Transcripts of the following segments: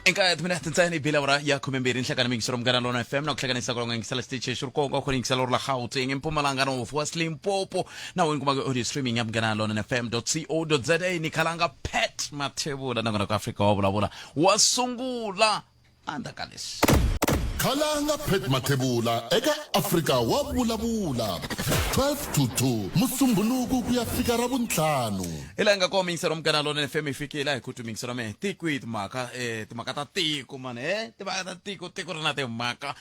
Eka timinete ntsena i bile awara ya 12 nhlekani mingisero Munghana Lona FM na ku hlanganisa ku longa yingisela xitichi xi ri kona ku yingisela ri la Gauteng, Mpumalanga, North West, Limpopo na wena kuma audio streaming ya Munghana Lona FM co za. Ni khalanga Pat Mathebula nakona ku Afrika wa vulavula wa sungula andzhaku ka leswi. Khalanga Pat Mathebula eka Afrika wa vulavula 12 to 2 Musumbhunuku ku ya fika Ravuntlhanu. Hi laha hi nga kona mingisero Munghana Lona FM hi fikile hi ku twi mingisero me tiko timhaka timhaka ta tiko mani timhaka ta tiko tiko ri na timhaka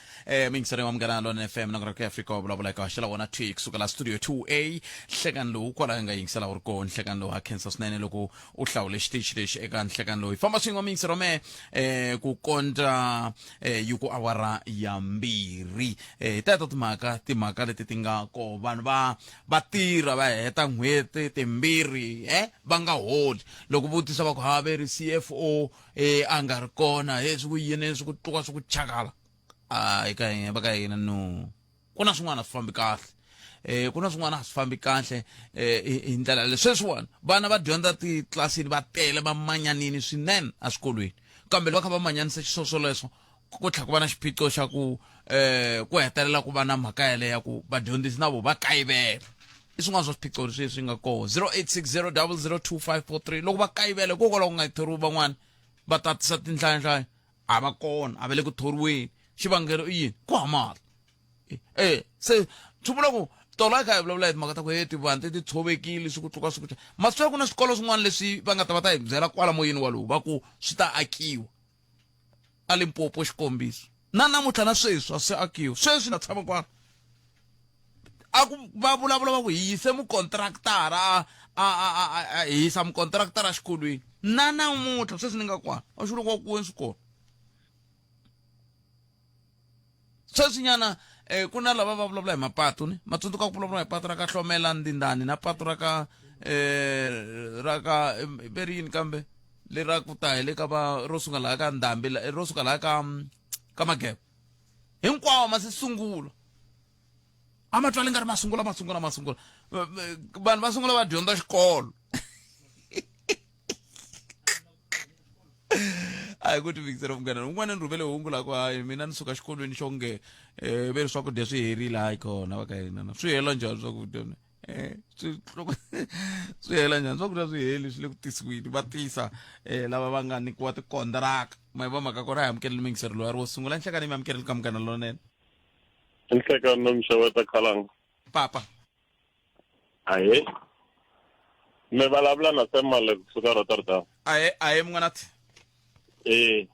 mingisero wa Munghana Lona FM na ku Afrika wa vulavula eka xela wona thwi kusuka la studio 2A nhlekani lowu kwala hi nga yingisela wu ri kona nhlekani lowu ha khensa swinene loko u hlawule xitichi lexi eka nhlekani lowu hi famba swin'we mingisero me ku kondza yi ku awara ya 2 hi teto timhaka timhaka leti ti nga ko vanhu va va tirha va heta n'hweti timbirhi va nga holi loko vutisa va ku ha ve ri CFO a nga ri kona he swi ku yini swi ku tluka swi ku chakala a eka hina va ka hina no ku na swin'wana a swi fambi kahle ku na swin'wana a swi fambi kahle hi ndlela leyi sweswiwani vana va dyondza titlilasini va tele va manyanini swinene eswikolweni kambe va kha va manyanisa xiswoswoleswo ku tlhela ku va na xiphiqo xa ku ku hetelela ku va na mhaka yaleyo ya ku vadyondzisi na vo va kayivela i swin'wana swa swiphiqo leswi swi nga kona 0860002543 loko va kayivela hikokwalaho ku nga thoriwi van'wana va tatisa tinhlayanhlaya a va kona a va le ku thoriweni xivangelo i yini ku hava mali se swi vula ku tolo a kha hi vulavula hi timhaka ta ku he tivanti ti tshovekile swi ku tluka swi ku ma swi ku na swikolo swin'wana leswi va nga ta va ta hi byela kwala moyeni walowu va ku swi ta akiwa a Limpopo xikombiso na namuntlha na sweswi a swi akiwa sweswi na tshama kwala a ku va vulavula va ku hi yise mukontraktara a a a hi yisa mukontraktara exikolweni na namuntlha sweswi ni nga kwala a swi loko ku swi kona sweswinyana ku na lava va vulavula hi mapatu ni ma tsundzuka ku vulavula hi patu ra ka Hlomela Ndindani na patu ra ka ra ka ve ri yini kambe le ra ku ta hi le ka va ro suka laha ka Ndhambi ro suka laha ka ka Mageba hinkwawo ma se sungula a ma twali nga ri ma sungula ma sungula ma sungula vanhu va sungula va dyondza xikolo a hi ku tivikisela munghana un'wana ni rhumele hungu la ku hayi mina ni suka xikolweni xo nge ve ri swakudya swi herile hayi kona va ka hina na swi hela njhani swakudya ne swi swi hela njhani swakudya swi heli swi le ku tisiweni va tisa lava va nga nyikiwa tikontraka ma va mhaka kona hi amukeleli mingisero loyi a ri wo sungula nhlekani mi amukeleli ka munghana lonene. Nhlekani no mixeweta khalanga. Papa. Ahee. Mi vulavula na Sam Male kusuka Rotterdam. Ahee, ahee munghanathi. Eh.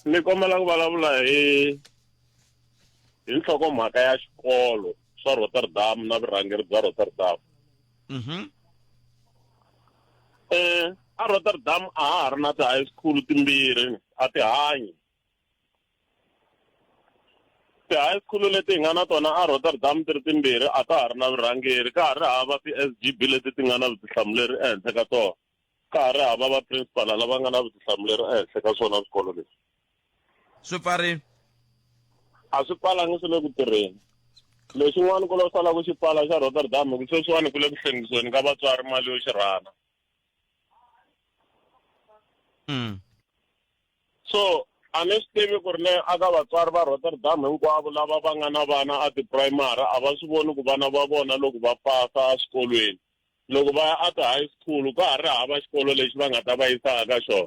Ni kombela ku vulavula hi hi nhlokomhaka ya xikolo swa Rotterdam na vurhangeri bya Rotterdam. A Rotterdam a ha ha ri na ti-high school timbirhi a ti hanyi. Ti-high school leti hi nga na tona a Rotterdam ti ri timbirhi a ta ha ri na vurhangeri ka ha ri hava ti-S_G_B leti ti nga na vutihlamuleri ehenhla ka tona ka ha ri hava va principal lava nga na vutihlamuleri ehenhla ka swona swikolo leswi. Swi pfarile? A swi pfalangi swi le ku tirheni. Lexin'wana ku lo sala ku xi pfala xa Rotterdam hi ku sweswiwani ku le ku hlengisiweni ka vatswari mali yo xi rhana. So a ni swi tivi ku ri ne a ka vatswari va Rotterdam hinkwavo lava va nga na vana a ti-primary a va swi voni ku vana va vona loko va pasa eswikolweni loko va ya a ti-high school ka ha ri hava xikolo lexi va nga ta va yisaka ka xona.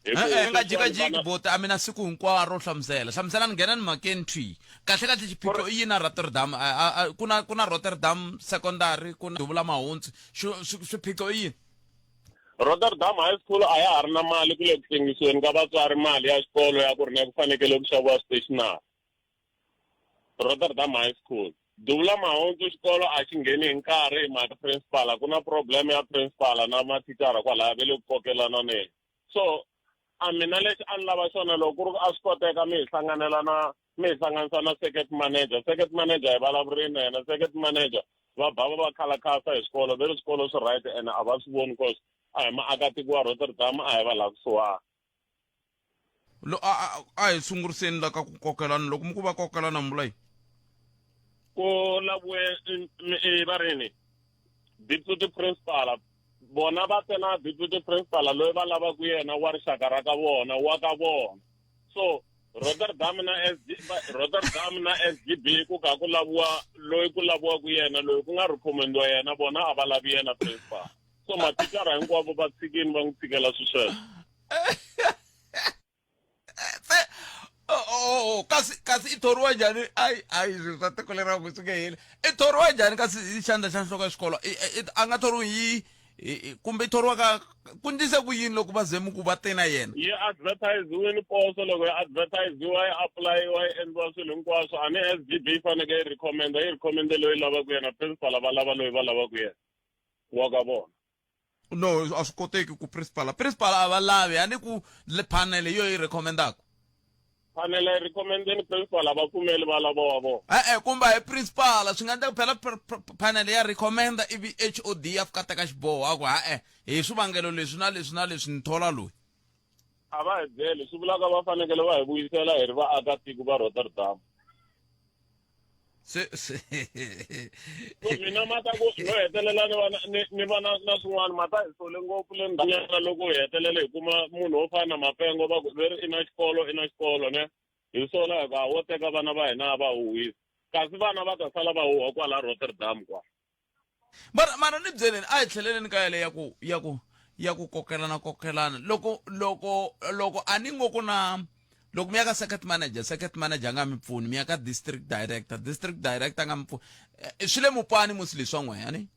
E-e, nga jikajiki boti a mina siku hinkwaro hlamusela hlamusela ni nghena ni mhakeni thwi kahle kahle xiphiqo i yini a Rotterdam ku na ku na Rotterdam secondary ku na Duvula Mahuntsi swiphiqo i yini? Rotterdam High School a ya ha ri na mali ku le ku hlengisiweni ka vatswari mali ya xikolo ya ku ri na ku fanekele ku xaviwa stationery. Rotterdam High School. Duvula Mahuntsu xikolo a xi ngheni hi nkarhi hi mhaka principal ku na problem ya principal na mathicara kwalaya va le ku kokelananeni. So a mina lexi a ni lava xona loko ku ri ku a swi koteka mi hi hlanganela na mi hi hlanganisa na circuit manager circuit manager hi vulavurile na yena circuit manager va ba va va khalakhasa hi swikolo ve ri swikolo swi right ene a va swi voni cause a hi maakatiko wa Rotterdam a hi va laha kusuhani. Lo a a a hi sunguriseni la ka ku kokelana loko mi ku va kokelana mi vula yini? Ku laviwe va ri yini deputy principal Vona va te na deputy principal loyi va lavaka yena wa rixaka ra ka vona wa ka vona. So Rotterdam na SG Rotterdam na SGB ku ka ku laviwa loyi ku laviwaka yena loyi ku nga recommendiwa yena vona a va lavi yena principal. So mathicara hinkwavo va tshikini va n'wi tshikela swisweswo. Se oh, oh, oh, kasi kasi i thoriwa njhani ayi ayi swilo swa tiko leri ku swi nge heli i thoriwa njhani kasi i xandla xa nhloko ya xikolo a nga thoriwi hi kumbe i thoriwa ka ku ndlise ku yini loko va zemi ku va te na yena yi advertisiwile poso loko yi advertisiwa yi apulayiwa yi endliwa swilo hinkwaswo a ni s g b yi faneke yi recommenda yi recommende loyi lavaka yena principal va lava loyi va lavaka yena wa ka vona No, a swi koteki ku principal principal a va lavi a ni ku le panel hi yo yi recommendaka. Panel yi recommendeni principal a va pfumeli va lava wa vona. E-e kumbe a hi principal swi nga endleka phela panel ya recommenda ivi HOD ya fika teka xiboho a ku ha-e hi swivangelo leswi na leswi na leswi ni thola loyi. A va hi byeli swi vulaka va fanekele va hi vuyisela hi ri vaakatiko va Rotterdam. Se se So mina mata ku no hetelela ni va na ni ni va na na swin'wana mata hi sole ngopfu le ndzhakunyana loko hi hetelela hi kuma munhu wo fana na Mapengo va ku ve ri i na xikolo i na xikolo ne hi sola hi ku a wo teka vana va hina a va huhisa kasi vana va ta sala va huha kwala Rotterdam kwala. Mara mara ni byeleni a hi tlheleleni ka yale ya ku ya ku ya ku kokelana kokelana loko loko loko a ni ngo ku na loko mi ya ka circuit manager circuit manager a nga mi pfuni mi ya ka district director district director a nga mi pfuni eh, swi le mupani musi leswa n'we ani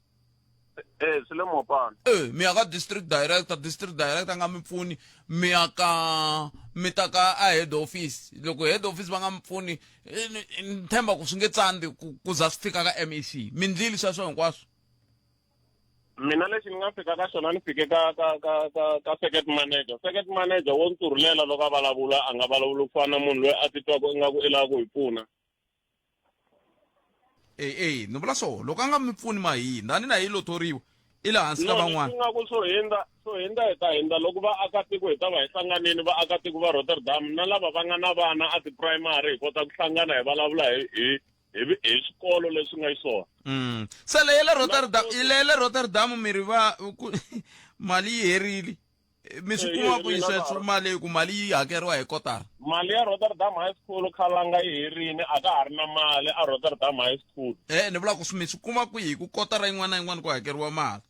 Eh swi le mopani. Eh mi ya ka district director district director a nga mi pfuni mi ya ka mi ta ka a head office loko head office va nga mi pfuni eh, ni tshemba ku swi nge tsandzi ku za swi fika ka MEC mi ndlili sweswo hinkwaswo Mina lexi ni nga fika ka xona ni fike ka ka ka ka ka circuit manager circuit manager wo nturhulela loko a vulavula a nga vulavuli ku fana na munhu loyi a titwaka ingaku i lava ku hi pfuna. E e ni vula so loko a nga mi pfuni ma hindza a ni na hi lo thoriwa i le hansi ka van'wana. No nga ku swo hindza swo hindza hi ta hindza loko vaakatiko hi ta va hi hlanganini vaakatiko va Rotterdam na lava va nga na vana a ti-primary hi kota ku hlangana hi vulavula hi hi hi hi swikolo leswi nga xiswona. Se leyi ya le Rotterdam leyi ya le Rotterdam mi ri va ku mali yi herile mi swi kuma ku yi sweswo mali ku mali yi hakeriwa hi kotara mali ya Rotterdam High School khalanga yi herini a ka ha ri na mali a Rotterdam High School eh ni vula ku mi swi kuma kwihi ku kotara yin'wana na yin'wana ku hakeriwa mali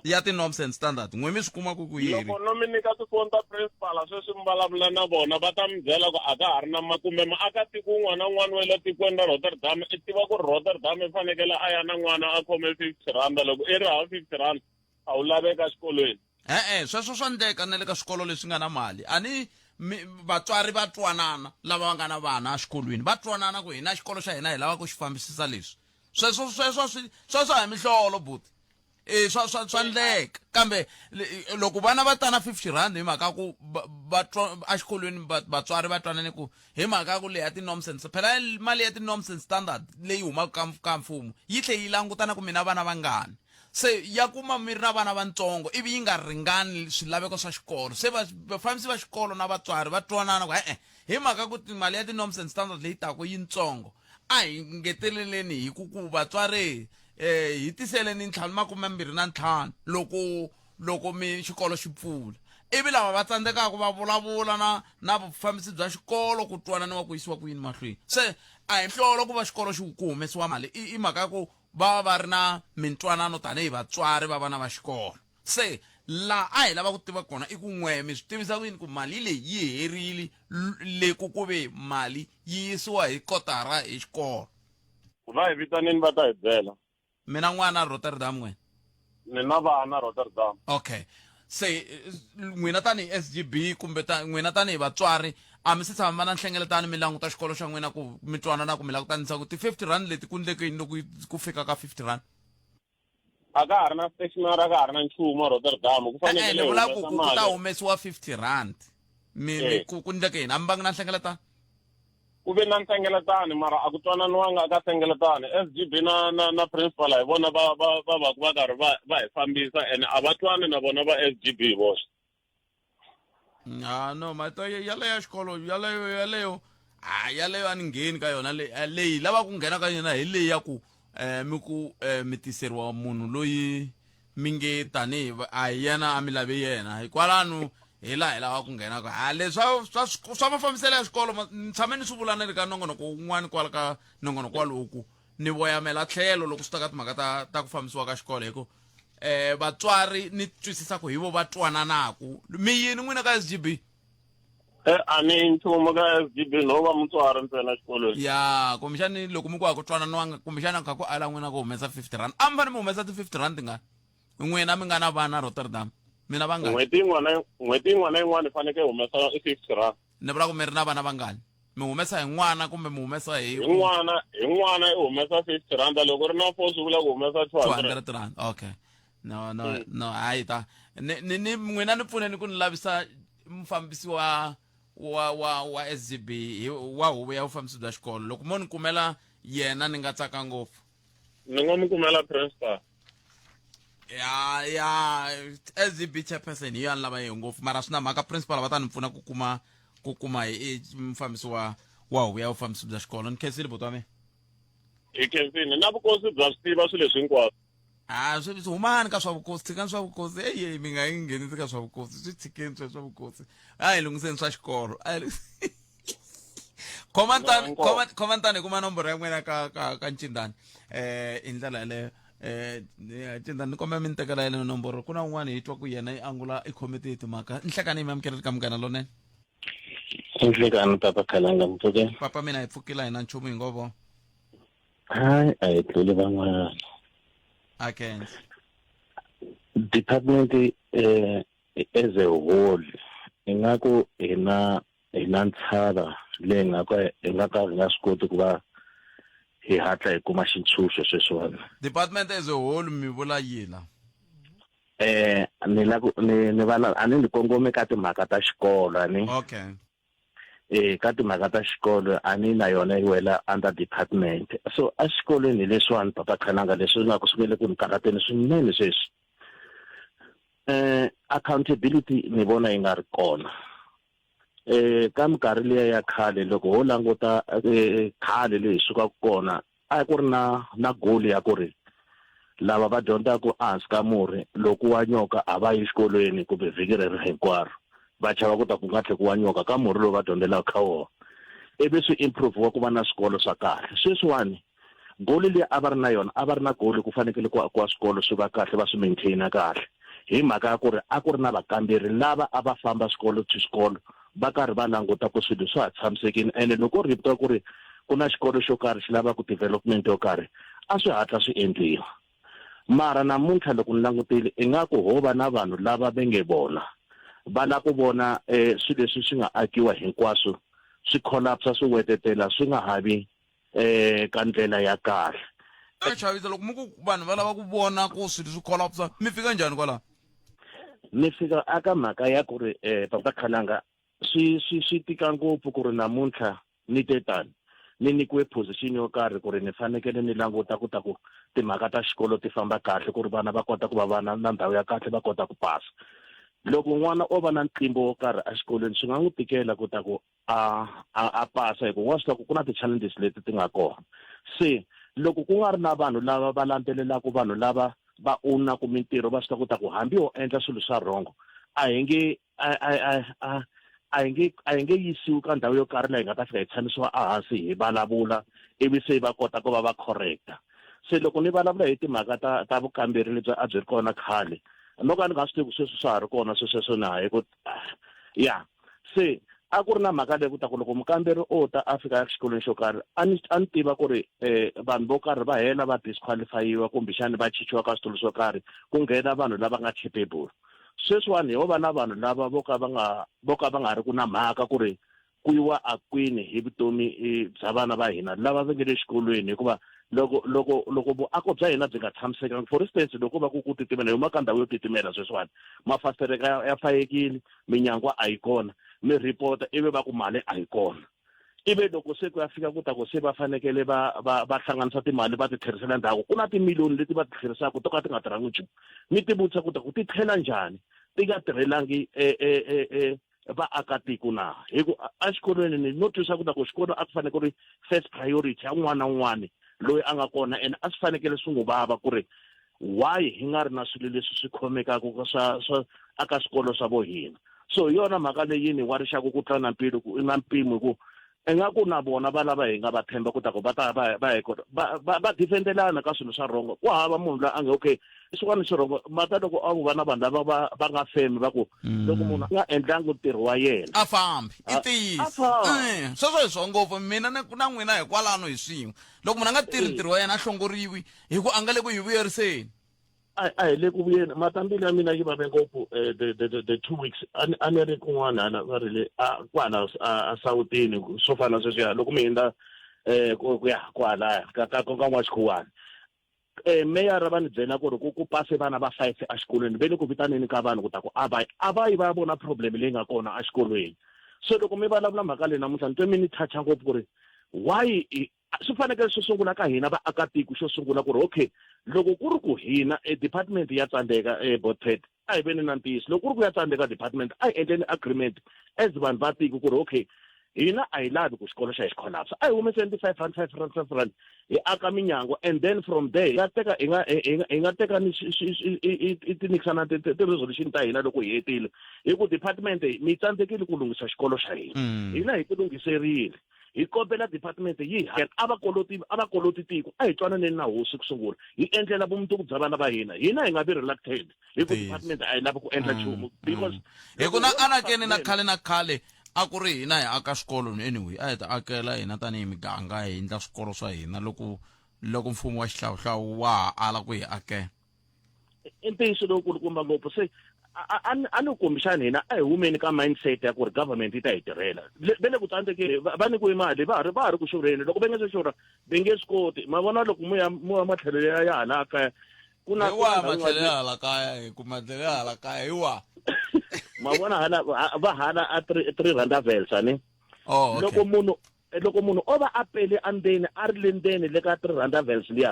ya ti-norms and standard n'we mi swi kuma ku ku yini loko no mi nyika tifoni ta principal sweswi mi vulavula na vona va ta mi byela ku a ka ha ri na kumbe muakatiko un'wana na un'wana wa le tikweni ra Rotterdam i tiva ku ri Rotterdam i fanekele a ya na n'wana a khome 50 rand loko i ri hava 50 rand a wu laveka exikolweni. E-e, sweswo swa ndleka na le ka swikolo leswi nga na mali. A ni mi, vatswari va twanana lava va nga na vana exikolweni va twanana ku hina xikolo xa hina hi lava ku xi fambisisa leswi. Sweswo sweswo swi sweswo a hi mihlolo buti. E swa swa swa ndleka kambe loko vana va tana 50 rand hi mhaka ku va twa exikolweni vatswari va twanane ku hi mhaka ya ku leya ti-norms and phela mali ya ti-norms and standard leyi humaka ka ka mfumo yi tlhe yi languta na ku mina vana vangani. Se ya kuma mi ri na vana vantsongo ivi yi nga ringani swilaveko swa xikolo. Se vafambisi va xikolo na vatswari va twanana ku e-e, hi mhaka ku mali ya ti-norms and standards leyi taka yintsongo, a hi ngeteleleni hi ku ku vatswari hi tiseleni ntlhanu makume mbirhi na ntlhanu loko loko mi xikolo xi pfula. Ivi lava va tsandzekaka va vulavula na na vufambisi bya xikolo ku twananiwa ku yisiwa ku yini mahlweni. Se a hi nhlolo ku va xikolo xi ku humesiwa mali i mhaka ya ku va va va ri na mintwanano tanihi vatswari va vana va xikolo. Se laha a hi lava ku tiva kona i ku n'we mi swi tivisa ku yini ku mali leyi yi herile le ku ku ve mali yi yisiwa hi kotara hi xikolo. Va hi vitanini va ta hi byela. Mi na n'wana Rotterdam n'wina? Ni na vana Rotterdam. Okay. Se n'wina tanihi SGB kumbe ta n'wina tanihi vatswari a mi se tshama na nhlengeletano mi languta xikolo xa n'wina ku mi twanana ku mi langutanisa ku ti-50 rand leti ku ndleke yini loko ku fika ka 50 rand? A ka ha ri na stationary a ka ha ri na nchumu a Rotterdam ku fanekele ni vula ku ku ta humesiwa 50 rand mi mi ku ku ndleke yini a mi vangi na nhlengeletano? Ku ve na nhlengeletano mara a ku twananiwanga ka nhlengeletano. SGB na na na principal hi vona va va va va va karhi va va hi fambisa ene a va twani na vona va SGB hi voxe. Ah no marito yaleyo ya xikolo yaleyo yaleyo a yaleyo a ni ngheni ka yona leyi leyi lava ku nghena ka yona hi leyi ya ku mi ku mi tiseriwa munhu loyi mi nge tanihi a hi yena a mi lave yena hikwalano hi laha hi lava ku nghena ka a leswi swa swa swa mafambiselo ya xikolo ni tshame ni swi vula ni ri ka nongonoko wun'wana kwala ka nongonoko waloku ni voyamela tlhelo loko swi ta ka timhaka ta ta ku fambisiwa ka xikolo hi ku eh vatswari ni twisisa ku hi vo va twananaku mi yini n'wina ka SGB Eh, a ni nchumu ka SGB no va mutswari ntsena xikolweni ya kumbexani loko mi ku a ku twananiwanga kumbexana kha ku ala n'wina ku humesa 50 rand a mi fanele mi humesa ti 50 rand tingani n'wina mi nga na vana Rotterdam mina vangani n'hweti yin'wana n'hweti yin'wana na yin'wana i fanekele i humesa i 50 rand ni vula ku mi ri na vana vangani mi humesa hi n'wana kumbe mi humesa hi hi n'wana hi n'wana i humesa 50 rand loko ri na four swi vula ku humesa 200 200 rand okay no no mm. no hayi ta ni ni ni n'wina ni pfuneni ku ni lavisa mufambisi wa wa wa wa SGB wa huvo ya vufambisi bya xikolo loko mo ni kumela yena ni nga tsaka ngopfu ni nga mi kumela principal ya ya SGB chairperson hi yona lava yi ngopfu mara swi na mhaka principal va ta ni pfuna ku kuma ku kuma hi mufambisi wa wa huvo ya vufambisi bya xikolo ni khensile buti wa mina hi khensile na vukosi bya swi tiva swilo leswi hinkwaswo a swi swi humani ka swa vukosi tshikani swa vukosi eyi mi nga yi nghenisi ka swa vukosi swi tshikeni swa swa vukosi a hi lunghiseni swa xikolo a hi khomantani khomantani hi kuma nomboro ya n'wina ka ka ka ncindani eh i ndlela yaleyo eh ncindani ni kombela mi ni tekela yaleyo nomboro ku na un'wana hi twa ku yena i angula i khome timhaka nhlekani mi amukeleli ka munghana lonene Nhlekani papa Khalanga mpfuke. Papa mina hi pfukile a hi na nchumu hi ngo vo. Hayi a hi tluli van'wana. A kensi. Department eh as a whole ingaku hi na hi na ntshava leyi nga ka hi nga ka hi nga swi koti ku va hi hatla hi kuma xintshunxo sweswiwani. Department as a whole mi vula yini la? Eh ni la ku ni ni va a ni ni kongome ka timhaka ta xikolo a ni. Okay. Eh ka timhaka ta xikolo a ni na yona yi wela under department. So a xikolweni hi leswiwani papa Khalanga leswi nga ku swi nge le ku ni karhateni swinene sweswi. Eh accountability ni vona yi nga ri kona. Eh ka minkarhi liya ya khale loko ho languta eh, khale leyi hi sukaka kona a ku ri na na goal ya ku ri lava va dyondzaka ehansi ka murhi loko wa nyoka a va yi xikolweni kumbe vhiki rero hinkwaro va chava ku ta ku nga tlhe ku wa nyoka ka murhi lowu va dyondzelaka ka wona ivi swi improve ku va na swikolo swa kahle sweswiwani goli leyi a va ri na yona a va ri na goli ku fanekele ku akiwa swikolo swi va kahle va swi maintaina kahle hi mhaka ya ku ri a ku ri na vakamberi lava a va famba swikolo to swikolo va karhi va languta ku swilo swa ha tshamisekile ene loko ri twa ku ri ku na xikolo xo karhi xi lavaka development yo karhi a swi hatla swi endliwa mara namuntlha loko ni langutile ingaku ho va na vanhu lava va nge vona va lava ku vona um swilo leswi swi nga akiwa hinkwaswo swi collapse swi wetetela swi nga ha vi um ka ndlela ya kahle ya chavisa loko mi ku vanhu va lava ku vona ku swilo swi collapse mi fika njhani kwalaho mi fika aka mhaka ya ku ri um papa Khalanga swi swi swi tika ngopfu ku ri namuntlha ni te tani ni nyikiwe position yo karhi ku ri ni fanekele ni languta ku ta ku timhaka ta xikolo ti famba kahle ku ri vana va kota ku va vana na ndhawu ya kahle va kota ku pasa loko n'wana o va na ntlimbo wo karhi exikolweni swi nga n'wi tikela ku ta ku a a a pasa hi ku wa swi tiva ku ku na ti-challenges leti ti nga kona se loko ku nga ri na vanhu lava va landzelelaka vanhu lava va own-aku mintirho va swi tiva ku ta ku hambi ho endla swilo swa wrong a hi nge a a a a a hi nge a hi nge yisiwi ka ndhawu yo karhi laha hi nga ta fika hi tshamisiwa ehansi hi vulavula ivi se va kota ku va va correcta se loko ni vulavula hi timhaka ta ta vukamberi lebyi a byi ri kona khale no ka ni nga swi tivi ku sweswi swa ha ri kona swesweswo na hi ku ya se a ku ri na mhaka leyi ku ta ku loko mukamberi o ta a fika exikolweni xo karhi a ni a ni tiva ku ri um vanhu vo karhi va hela va disqualifyiwa kumbexani va chichiwa ka switulu swo karhi ku nghena vanhu lava nga capable sweswiwani ho va na vanhu lava vo ka va nga vo ka va nga ri ku na mhaka ku ri ku yiwa a kwini hi vutomi bya vana va hina lava va nge le xikolweni hikuva loko loko loko vuako bya hina byi nga tshamisekanga for instance loko va ku ku titimela hi huma ka ndhawu yo titimela sweswiwani mafasitere ya fayekile minyangwa a yi kona mi report ivi va ku mali a yi kona ivi loko se ku ya fika ku ta ku se va fanekele va va va hlanganisa timali va ti tlherisela ndzhaku ku na timiliyoni leti va ti tlherisaka to ka ti nga tirhangi nchumu mi ti vutisa ku ta ku ti tlhela njhani ti nga tirhelangi e, e, e, e, vaakatiko na hi ku exikolweni ni no twisa ku ta ku xikolo a ku fanele ku ri first priority ya un'wana na un'wana loyi a nga kona and a swi fanekele swi n'wi vava ku ri Why hi nga ri na swilo leswi swi khomekaka swa swa aka swikolo swa vo hina? So hi yona mhaka leyi ni warixaka ku tlula na mpilo ku na mpimo hi ku ingaku na vona va lava hi nga va tshemba ku ta ku va ta va va hi kota va va va defendelana ka swilo swa rhongo. Ku hava munhu loyi a nge okay swin'wana swi rhongo mata loko a va na vanhu lava va va nga femi va ku loko munhu a nga endlangi ntirho wa yena a fambi i a ntiyiso fambi. Sweswo hi swo ngopfu mina na na n'wina hikwalano hi swin'we loko munhu a nga tirhi ntirho wa yena a hlongoriwi hi ku a nga le ku hi vuyeriseni. A a hi le ku vuyeni mata mbilu ya mina yi vave ngopfu eh, the, the, the, the 2 weeks a ni a ni ri kun'wana hala va ri le a kwala a a sawutini swo fana na sweswiya loko mi hindza eh ku ku ya kwalaya ka ka ka n'waxikhuwani eh meyara va ni byela ku ri ku ku pase vana va 5 exikolweni ve le ku vitaneni ka vanhu ku ta ku a va yi a va yi va ya vona problem leyi nga kona exikolweni so loko mi vulavula mhaka leyi namuntlha ni twe mi ni toucha ngopfu ku ri why swi fanekele swi sungula ka hina vaakatiko xo sungula ku ri okay loko ku ri ku hina e department ya tsandzeka e botpet a hi veni na ntiyiso loko ku ri ku ya tsandzeka department a hi endleni agreement as vanhu va tiko ku ri okay hina a hi lavi ku xikolo xa hi xi collapse a hi humeseni ti-five rand five rand five rand hi aka minyangwa and then from there hi nga teka hi nga hi nga teka ni i tinikisana ti-resolution ta hina loko hi hetile hi ku department mi tsandzekile ku lunghisa xikolo xa hina hina hi ti lunghiserile hi kombela department yi hi a va koloti a va koloti tiko a hi twananeni na hosi ku sungula hi endlela vumundzuku bya vana va hina hina hi nga vi reluctant hi ku department a yi lavi ku endla nchumu because hi ku na anakeni na khale na khale a ku ri hina hi aka swikolo anyway a hi ta akela hina tanihi miganga hi endla swikolo swa hina loko loko mfumo wa xihlawuhlawu wa ha ala ku hi akela I ntiyiso lowu kulukumba ngopfu se a ni kumbexani hina a hi humeni ka mindset ya ku ri government yi ta hi tirhela ve le ku tsandzekeni va nyikiwe mali va ha ri va ha ri ku xurheni loko va nga se xurha va nge swi koti ma vona loko mu ya mu ya matlhelo ya ya hala kaya ku na hi waha matlhelo ya hala kaya hi ku matlhelo ya hala kaya hi waha ma vona hala va hala a three randavels ani oh, okay. loko munhu Eh, loko munhu o va a pele endzeni a ri le ndzeni le ka three randavels liya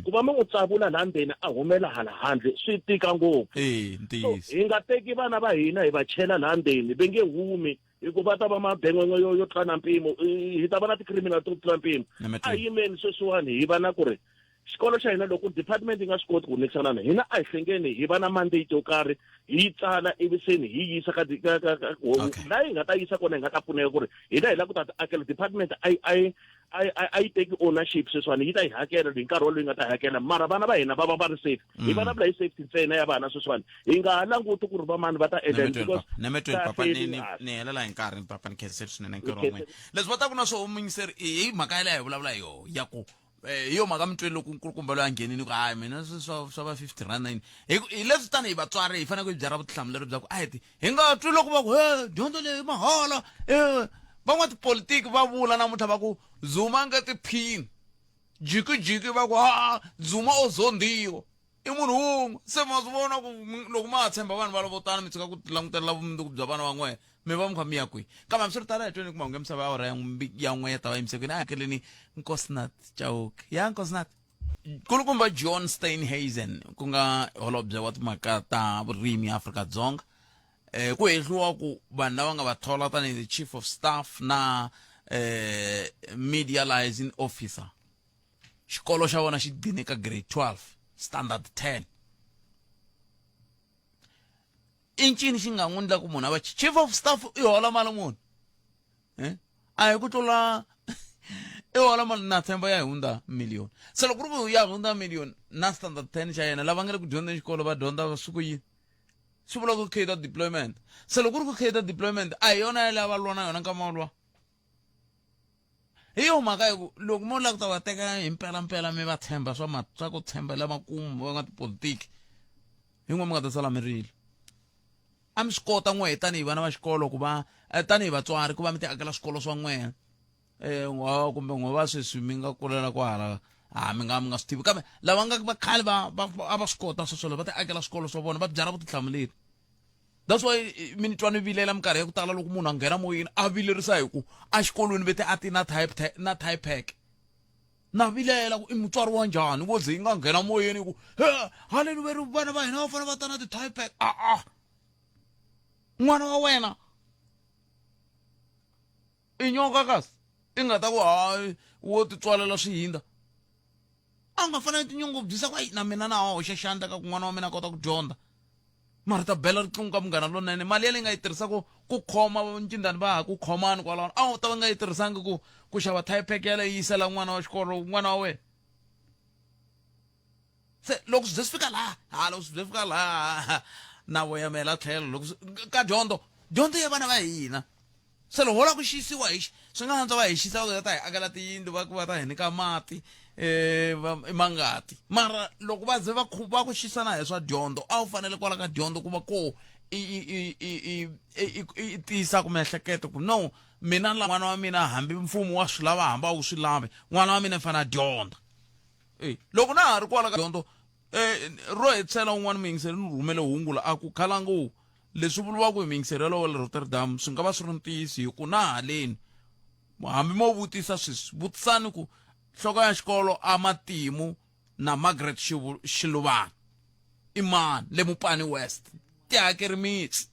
ku va mi n'wi tsavula laha ndzeni a humela hala handle swi tika ngopfu Eh, so ntiyiso hi nga teki vana va hina hi va chela laha ndzeni va nge humi hikuva ta va mabengwengwe yo yo tlula na mpimo hi ta va na ti-criminal to tlula mpimo Name a hi yimeni sweswiwani hi va na ku ri xikolo xa hina loko department yi nga swi koti ku nyikisana na hina a hi hlengeni hi va na mandate yo karhi hi yi tsala ivi seni hi yisa ka ka ka ka Okay. laha hi nga ta yisa kona hi nga ta pfuneka ku ri hina hi lava ku ta ti akela department a yi a yi a yi a yi teki ownership sweswiwani yi ta yi hakela hi nkarhi wolowo yi nga ta yi hakela mara vana va hina va va va ri safe hi vulavula hi safety ntsena ya vana sweswiwani hi nga ha languti ku ri vamani va ta endla yini because nemetweni they are papa ni failing ni us. ni helela hi nkarhi papa ni khenseli swinene nkarhi wa Ni n'wina leswi va taku na swo muyingiseri hi mhaka yaleyo hi vulavula hi yoho ya ku Eh, hi yo mhaka mi tweli loko nkulukumba loyi a nghenini ku hayi mina swi swa swa va 50 rand yini hi ku- hi leswi tanihi vatswari hi fanele ku hi byala vutihlamuleri bya ku a hi ti hi nga twi loko va ku he dyondzo leyi i mahala e van'watipolitiki va vula namuntlha va ku zuma nga tiphini jikijiki va ku ha zuma o zondiwa i munhu wun'we se ma swi vona ku loko ma ha tshemba vanhu valavo tano mi tshika ku langutela vumundzuku bya vana van'we mi va mi kha mi ya kwihi kambe hambiswiritano a hi tweni ku mahungu ya misava ya awara ya n'we ya ta va yimise kwini a hakeleni Nkosinathi Chauke ya Nkosinathi kulukumba John Steenhuisen ku nga holobye wa timhaka ta vurimi Afrika-Dzonga eh ku hehliwa ku vanhu lava nga va thola tanihi the chief of staff na eh media liaison officer xikolo xa vona xi gcine ka grade 12 standard 10 i ncini xi nga n'wi ndla ku munhu a va chief of staff i hola mali muni eh a hi ku tlula i hola mali na tshemba ya hundza million se loko ku ri ku ya hundza million na standard 10 xa yena lava nga le ku dyondzeni xikolo va dyondza swi ku yini swi vula ku create deployment se loko ku ri ku create deployment a hi yona yaleyo va lwa na yona nkama woluwa Hi yo mhaka hi ku loko mo lava ku ta va teka hi mpelampela mi va tshemba swa ma swa ku tshembela makumu va nga tipolitiki hi n'we mi nga ta sala mi rila a mi swi kota n'we tanihi vana va xikolo ku va eh, tanihi vatswari ku va mi ti akela swikolo swa n'wena um n'wa kumbe n'we va sweswi mi nga kulela kwahala a mi nga mi nga swi tivi kambe lava nga va khale va a va swi kota sweswo va ti akela swikolo swa vona va byala vutihlamuleri That's why mi ni twa ni vilela minkarhi ya ku tala loko munhu a nghena moyeni a vilerisa hi ku exikolweni ve te a ti na type na type pack na vilela ku i mutswari wa njhani wo ze yi nga nghena moyeni ku he haleni ve ri vana va hina va fanele va ta na ti-type pack a-a n'wana wa wena i nyoka kasi i nga ta ku hayi wo titswalela swihinda. A wu nga fanele tinyungubyisa ku ayi na mina na hoxa xandla ka ku n'wana wa mina a kota ku dyondza. Mara ta bela riqingho ka Munghana Lonene, mali yaleyi nga yi tirhisa ku ku khoma ncindani va ha ku khomani kwalano, a wu ta va nga yi tirhisangi ku ku xava typeck yaleyo yi yisela n'wana wa xikolo n'wana wa wena. Se loko swi ze swi fika laha, ha loko swi ze fika laha na voyamela tlhelo loko ka dyondzo, dyondzo ya vana va hina. Se loko ho lava ku xisiwa hi swi nga antswa va hi xisa va ku va ta hi akela tiyindlu va ku va ta hi nyika mati um i mangati mara loko va ze va va ku xisa na hi swa dyondzo a wu fanele kwala ka dyondzo ku va ko i i i i i i i tiyisaka miehleketo ku no mina la n'wana wa mina hambi mfumo wa swi lava hambi a wu swi lavi n'wana wa mina i fanele a dyondza e loko na ha ri kwala ka dyondzo um ro hetisela un'wana muyingiseri ni rhumele hungu la a ku khalangu Leswi vuriwaka hi muyingiseri yaloye wa le Rotterdam swi nga va swi ri ntiyiso hi ku na haleni hambi mo vutisa sweswi vutisani ku nhloko ya xikolo a matimu na Margaret Xiluvana i mani le Mupani West ti hakeri mitsu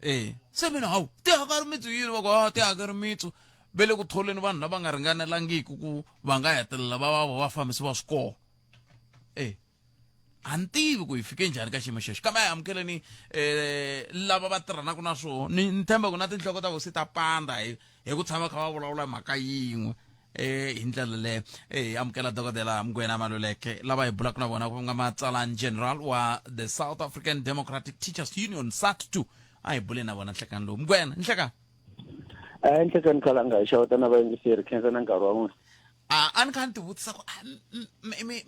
e se mina hawu ti hakeri mitsu yini va ku ha ti hakeri mitsu ve le ku tholeni vanhu lava nga ringanelangiki ku va nga hetelela va va vafambisi va swikolo e a ni tivi ku hi fike njhani ka xiyimo xexo kambe a hi amukeleni um lava va tirhanaka na swona ni ni tshemba ku na tinhloko ta hosi ta panda hi hi ku tshama kha va vulavula mhaka yin'we eh hi ndlela leyo eh hi amukela dokodela Mgwena Maluleke lava hi bulaka na vona ku nga matsalani general wa the South African Democratic Teachers Union SADTU a hi bule na vona nhlekani lowu Mgwena nhlekani Eh nhlekani khalanga hi xeweta na vayingiseri khensa na nkarhi wa n'wina A a ni kha ni ti vutisa ku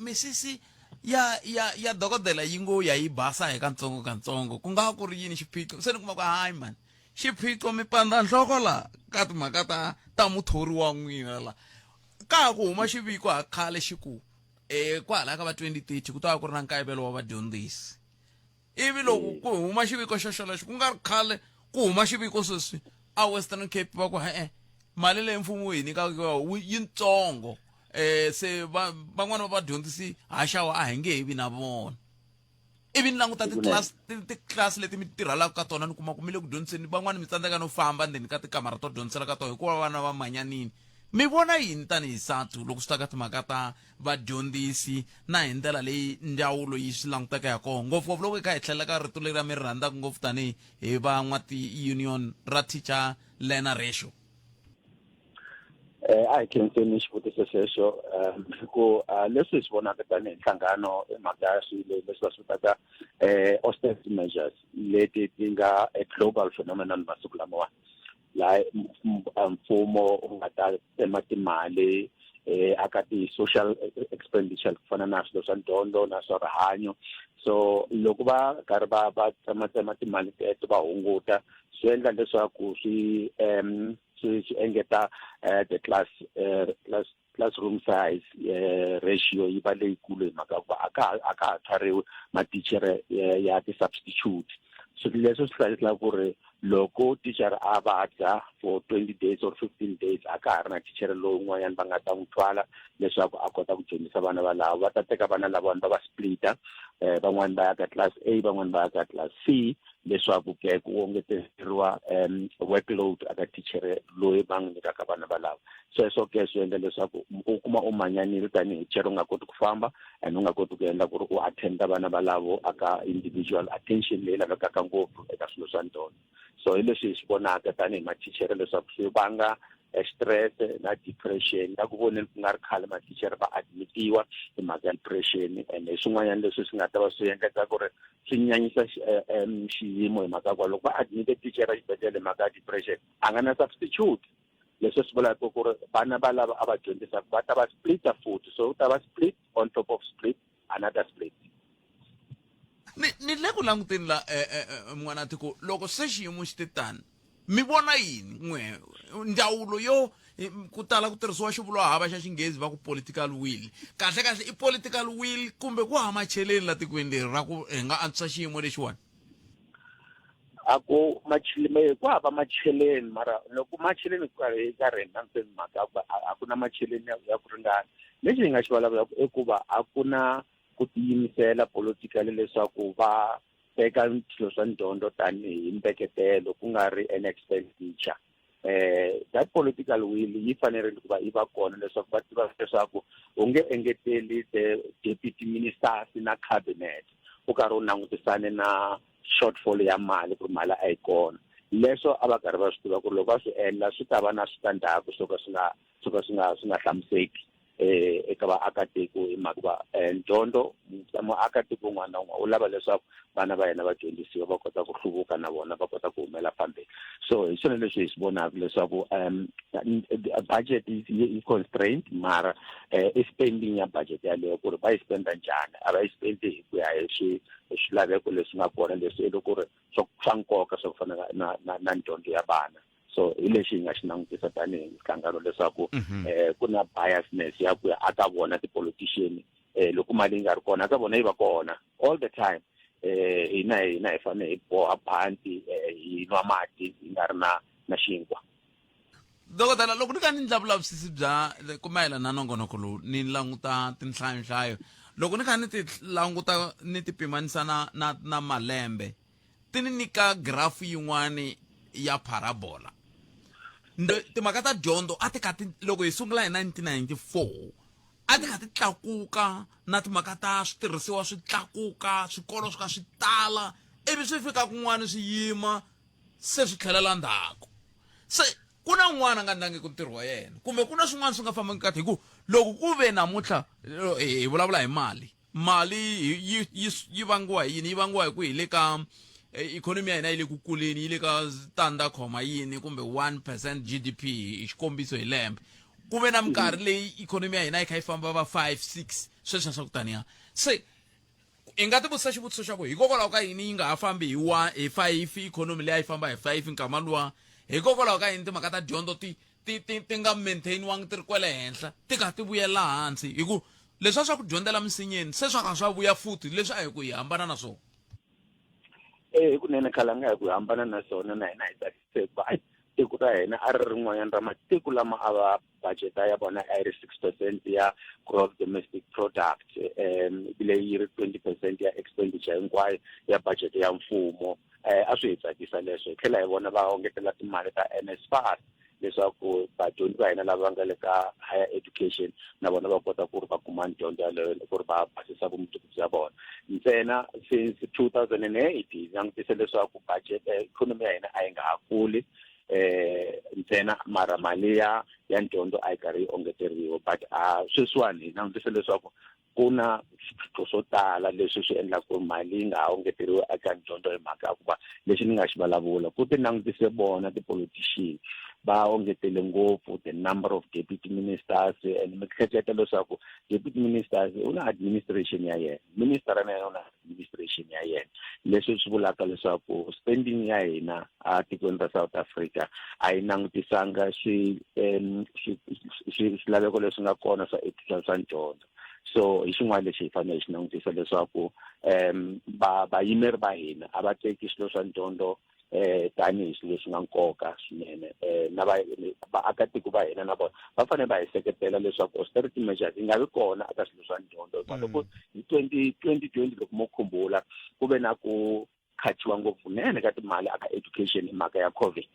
misisi ya ya ya dokodela yi ngo ya yi basa hi kantsongo kantsongo ku nga ku ri yini xiphiqo se ni kuma ku hayi mani xiphiqo mi pandza nhloko la ka timhaka ta ta muthori wa n'wina la ka ha ku huma xiviko ha khale xi ku um kwahala ka va 2030 ku ta va ku ri na nkayivelo wa vadyondzisi ivi loko ku huma xiviko xo xolexo ku nga ri khale ku huma xiviko sweswi a Western Cape va ku e-e mali leyi mfumo wu hi nyikaka yona yitsongo um se va van'wani va vadyondzisi haxawa a hi nge he vi na vona ivi ni languta titlilasi titlilasi leti mi tirhelaka ka tona ni kuma ku mi le ku dyondziseni van'wani mi tsandzeka no famba ndzeni ka tikamara to dyondzisela ka tona hikuva vana va manyanini mi vona yini tanihi SADTU loko swi ta ka timhaka ta vadyondzisi na hi ndlela leyi ndzawulo yi swi langutaka ha kona ngopfungopfu loko hi kha hi tlhelela ka rito leri mi ri rhandzaka ngopfu tanihi hi va n'wa-ti-union ra teacher learner ratio Eh, a hi khenseni xivutiso xexo hi ku leswi hi swi vonaka tanihi nhlangano i mhaka ya swilo leswi va swi vitaka austerity measures leti ti nga a global phenomenon masiku lamawani laha mfumo wu nga ta tsema timali eh aka ti-social expenditure ku fana na swilo swa dyondzo na swa rihanyo so loko va karhi va va tsematsema timali teto va hunguta swi endla leswaku swi um swi swi engeta the class class classroom size eh, ratio yi va leyikulu hi mhaka ku va a ka a ka ha thwariwi mathinchere eh, ya ti-substitute so leswi swi hlayisela ku ri loko tichere a vabya for 20 days or 15 days a ka ha ri na tichere lowun'wanyana va nga ta n'wi thwala leswaku a kota ku dyondzisa vana valavo va ta teka vana lavawani va va splita um van'wani va ya ka class A van'wani va ya ka class C leswaku ke ku engeteriwa um workload aka tichere loyi va n'wi nyikaka vana valavo sweswo ke swi endla leswaku u kuma u manyanile tanihi tichere u nga koti ku famba and u nga koti ku endla ku ri u attenda vana valavo aka individual attention leyi lavekaka ngopfu eka swilo swa dyondzo so hi leswi hi swi vonaka tanihi mathichere leswaku swi vanga stress na depression na ku voneni ku nga ri khale mathichere va admitiwa hi mhaka ya depression and hi swin'wanyana leswi swi nga ta va swi endleka ku ri swi nyanyisa eh, xiyimo hi mhaka ku loko va admite tichere exibedhlele hi mhaka ya depression a nga na substitute leswi swi vulaka ku ri vana va lava a va dyondzisaka va ta va splita futhi so u ta va split on top of split another split ni ni le ku languteni la eh, eh, eh, n'wana tiko loko se xiyimo xi te tani mi vona yini n'we ndzawulo yo ku tala ku tirhisiwa xivulwa hava xa xinghezi va ku political will kahle kahle i political will kumbe ku hava macheleni la tikweni leri ra ku hi nga antswisa xiyimo lexiwani a ku macheleni ku hava macheleni mara loko macheleni ku karhi karhi hi languteni mhaka ku a ku na macheleni ya ku ringana lexi hi nga xi vulavulaka i ku va a ku na ku tiyimisela politically leswaku va teka swilo swa dyondzo tanihi mbeketelo ku nga ri an expenditure. That political will yi fanerile ku va yi va kona leswaku va tiva leswaku u nge engeteli the deputy ministers na cabinet u karhi u langutisane na shortfall ya mali, ku ri mali a yi kona. Leswo a va karhi va swi tiva ku ri loko va swi endla swi ta va na switandzhaku swo ka swi nga swo ka swi nga hlamuseki eka vaakatiko, hi mhaka va dyondzo. Muakatiko un'wana na un'wana u lava leswaku vana va yena va dyondzisiwa, va kota ku hluvuka na vona, va kota ku humela phambili. So hi swona leswi hi swi vonaka leswaku budget yi constraint, mara i spending ya budget yaleyo, ku ri va yi spenda njhani, a va yi spendi hi ku ya hi swilaveko leswi nga kona, leswi i loko ri swa nkoka swa ku fana na dyondzo ya vana. So hi lexi hi nga xi langutisa tanihi nhlangano leswaku ku na biasness ya ku ya aka vona ti-politician. Loko mali yi nga ri kona aka vona, yi va kona all the time. Hina hi fanele hi boha banti, hi nwa mati hi nga ri na xinkwa. Dokodela, loko ni ka ni ndla vulavisisi bya ku mayelana na nongonoko lowu, ni languta tinhlayonhlayo, loko ni kha ni ti languta, ni ti pimanisa na malembe, ti ni nyika grafu yin'wani ya parabola. Timhaka ta dyondzo a ti kha ti, loko hi sungula hi 1994, a ti kha ti tlakuka, na timhaka ta switirhisiwa swi tlakuka, swikolo swi kha swi tala, ivi swi fika kun'wana swi yima, se swi tlhelela ndzhaku. Se ku na un'wana a nga ndlangiki ntirho wa yena, kumbe ku na swin'wana swi nga fambangiki kahle, hi ku loko ku ve namuntlha hi vulavula hi mali, mali yi vangiwa hi yini? Yi vangiwa hi ku hi le ka ikhonomi ya hina yi le ku kuleni, yi le ka tandza khoma yini kumbe 1% GDP hi xikombiso hi lembe. Ku ve na minkarhi leyi ikhonomi ya hina yi kha yi famba va 5, 6, sweswiya swa ku taniya. Se hi nga tivutisa xivutiso xa ku hikokwalaho ka yini yi nga ha fambi hi 1, hi 5, ikhonomi leyi a yi famba hi 5 nkama luwa? Hikokwalaho ka yini timhaka ta dyondzo ti nga maintainiwangi, ti ri kwele henhla, ti kha ti vuyela hansi? Hi ku leswiya swa ku dyondzela misinyeni se swa kha swa vuya futhi, leswi a hi ku hi hambana na swona. E hi kunene, khalanga, hi ku hambana na swona, na hina hi tsakise, hikuva ai tiko ra hina a ri rin'wanyana ra matiko lama a va budget ya vona a yi ri 6% ya gross domestic product, leyi yi ri 20% ya expenditure hinkwayo ya budget ya mfumo. A swi hi tsakisa leswo. Hi tlhela hi vona va ongetela timali ta NSFAS leswaku vadyondzi va hina lava nga le ka higher education na vona va kota ku ri va kuma dyondzo yaleyo, ku ri va basisa vumundzuku bya vona. Ntsena since 2008 hi langutise leswaku budget, economy ya hina a yi nga ha kuli ntsena, mara mali ya dyondzo a yi karhi yi ongeteriwa. But a sweswiwani hi langutise leswaku ku na swiphiqo swo tala leswi swi endlaka ku mali yi nga ha ongeteriwi eka dyondzo, hi mhaka ya ku va lexi ni nga xi vulavula ku ti langutise vona ti-politician va ongetele ngopfu the number of deputy ministers. And mi hleketa leswaku deputy ministers u na administration ya yena, minister na yena u na administration ya yena, leswi swi vulaka leswaku spending ya hina a tikweni ra South Africa a yi langutisanga swilaveko leswi nga kona swa dyondzo. So hi xin'wana lexi hi fanele hi xi langutisa leswaku va vayimeri va hina a va teki swilo swa dyondzo tanihi swilo leswi nga nkoka swinene. Na va vaakatiko va hina na vona va fanele va hi seketela leswaku austerity measures yi nga vi kona eka swilo swa dyondzo, hikuva loko hi 2020, loko mo khumbula, ku ve na ku khachiwa ngopfu nene ka timali aka education hi mhaka ya COVID,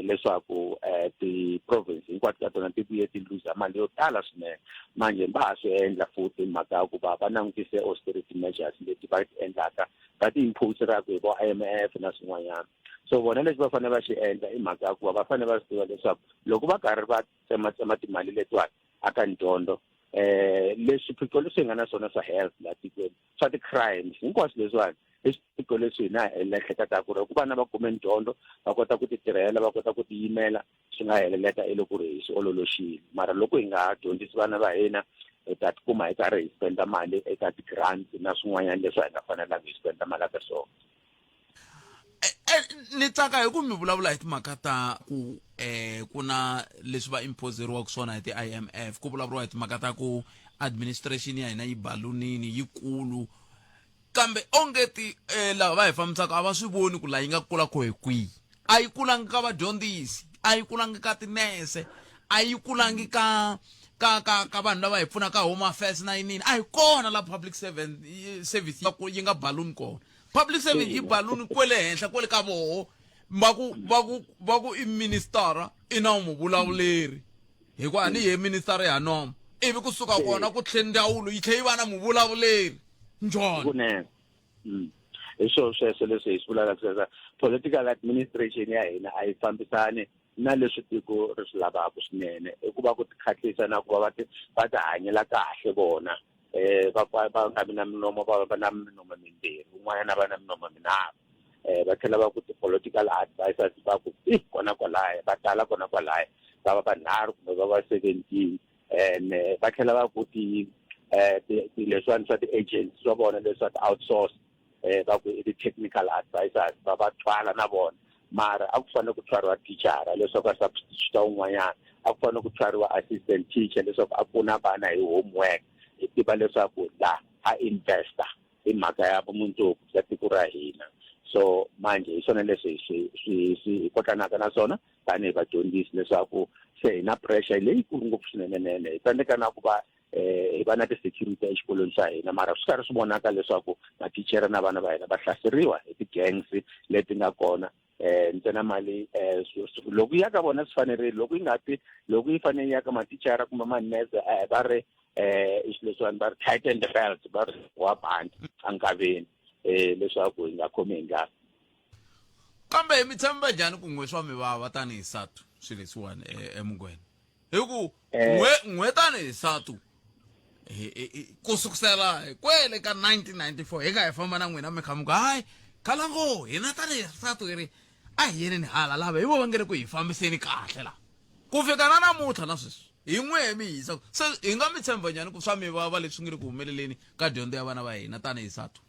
leswaku ti-province hinkwato ka tona ti vuye ti luza mali yo tala swinene. Manje va ha swi endla futhi, mhaka ya ku va va langutise austerity measures leti va ti endlaka, va ti imposeraka hi vo IMF na swin'wanyana. So vona lexi va fanele va xi endla i mhaka ya ku va va fanele va swi tiva leswaku loko va karhi va tsematsema timali letiwani aka dyondzo, leswi swiphiqo leswi hi nga na swona swa health laha tikweni, swa ti-crimes, hinkwaswo leswiwani i swiphiqo leswi hina hi ehleketaka ku ri loko vana va kume dyondzo, va kota ku ti tirhela, va kota ku tiyimela, swi nga heleleka i loko ri hi swi ololoxile. Mara loko hi nga ha dyondzisi vana va hina, hi ta tikuma hi karhi hi spenda mali eka ti-grants na swin'wanyana leswi a hi nga fanelanga hi spenda mali eka swona. Ni tsaka hi ku mi vulavula hi timhaka ta ku ku na leswi va imposeriwaka swona hi ti-IMF, ku vulavuriwa hi timhaka ta ku administration ya hina yi balunini, yikulu, kambe onge ti lava va hi fambisaka a va swi voni ku laha yi nga kula ko hi kwihi. A yi kulangi ka vadyondzisi, a yi kulangi ka tinese, a yi kulangi ka vanhu lava hi pfunaka Home Affairs na yinini. A hi kona la public service yi nga balloon kona. Public service yi balloon kwele henhla, kwele ka voho. Va ku va ku va ku i ministara i na muvulavuleri hikuva a ni ye ministara ya nomo ivi kusuka kona ku tlhe ndzawulo yi tlhe yi va na muvulavuleri njhani kunene mm. hi swona sweswo leswi hi swi vulaka sweswo political administration ya hina a yi fambisani na leswi tiko ri swi lavaka swinene i ku va ku tikhatlisa na ku va va ti va ti hanyela kahle vona eh va va nga vi na milomo va va na milomo mimbirhi un'wanyana va na milomo minharhu eh va tlhela va ku ti-political advisors va ku i kona kwalaya va tala kona kwalaya va va vanharhu kumbe va va 17 and eh, va tlhela va ku ti eh leswiwani swa ti-agents swa vona leswa ti-outsource eh va ku i ti-technical advisors va va thwala na vona mara a ku fanele ku thwariwa thichara leswaku a substitute un'wanyana a ku fanele ku thwariwa assistant teacher leswaku a pfuna vana hi homework hi tiva leswaku la a investor hi mhaka ya vumundzuku bya tiko ra hina so manje hi swona leswi swi swi swi hi kotlanaka na swona tanihi vadyondzisi leswaku se hi na pressure leyikulu ngopfu swinenenene hi tsandzeka na ku va eh hi va na ti-security exikolweni xa hina mara swi karhi swi vonaka leswaku mathichera na vana va hina va hlaseriwa hi ti-gangs leti nga kona eh ntsena mali eh loko yi ya ka vona swi fanerile loko yi nga ti loko yi fanele yi ya ka mathichara kumbe manese eh va ri eh i swilo leswiwani va ri tighten the belt va ri wa bandi enkaveni eh leswaku hi nga khomi hi ndlala kambe mi tshemba njhani ku n'we swa mi vava tanihi satu swilo leswiwani eh, emugwena hi ku eh. n'we n'we tanihi satu ku sukusela kwele ka 1994 hi nga hi famba na n'wina mi kha mi ku hayi khalango hina tanihi satu hi ri a hi yeneni hala lava hi vo va nge ri ku hi fambiseni kahle la ku fika na namuntlha na sweswi hi n'we mi hisa se hi nga mi tshemba njhani ku swa mi vava leswi nge ri ku humeleleni ka dyondzo ya vana va hina tanihi satu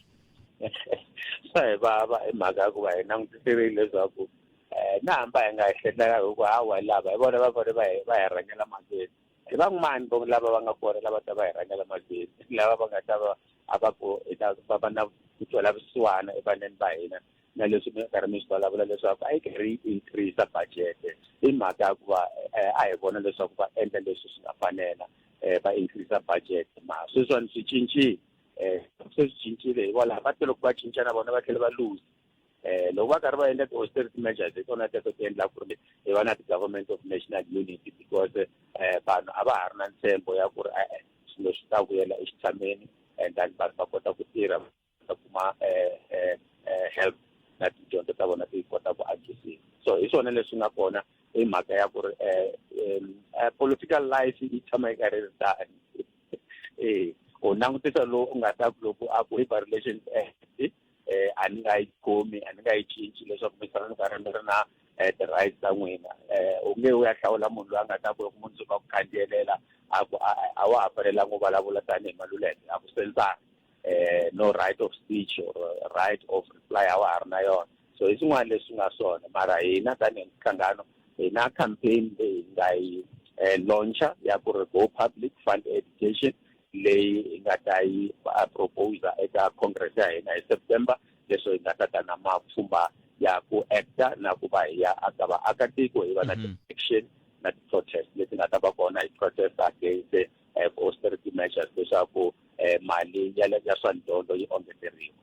swa hi vava hi mhaka ya ku va hi langutiserile leswaku um na hamba hi nga ehleketaka hi ku hawa lava hi vona va fanele va hi va hi rhangela mahlweni hi van'wani vo lava va nga kona lava ta va hi rhangela mahlweni lava va nga ta va a va ku hi ta va va na ku twela vusiwana evaneni va hina na leswi mi karhi mi swi vulavula leswaku a yi karhi yi increase budget i mhaka ya ku va eh, a hi vona leswaku va endla leswi swi nga fanela um va increase budget ma sweswiwani swi cincile um se swi cincile hikwalaho va te loko va cinca na vona va tlhela va lose eh loko va karhi va endla ti-austerity measures hi tona teto ti endla ku ri hi va na ti-government of national unity because eh vanhu a va ha ri na ntshembo ya ku ri e-e swilo swi ta vuyela exitshameni and then vanhu va kota ku tirha va kuma eh, eh, eh, help na tidyondzo ta vona ti kota ku antswisiwa so hi swona leswi nga kona hi mhaka ya ku ri um political life yi tshama yi karhi ri tani eh u langutisa lowu u nga ta ku loko a ku i relations act eh a ni nga yi khomi a ni nga yi cinci leswaku mi tshama mi karhi mi ri na eh, ti-rights ta n'wina eh u nge u ya hlawula munhu loyi a nga ta ku loko mundzuku a ku khandziyelela a ku a wa ha fanelanga u vulavula tanihi maluleke a ku sensara eh no right of speech or right of reply a wa ha ri na yona so hi swin'wana leswi nga swona mara hina tanihi nhlangano hi na campaign leyi hi nga yi eh, launcha ya ku ri go public fund education leyi hi nga ta yi proposa eka congress ya hina hi September leswi hi nga ta ta na mapfhumba ya ku acta na ku va hi ya aka vaakatiko hi va na mhm. ti-action na ti-protest leti nga ta va kona hi protest against eh, austerity measures leswaku eh, mali ya ya swa dyondzo yi ongeteriwa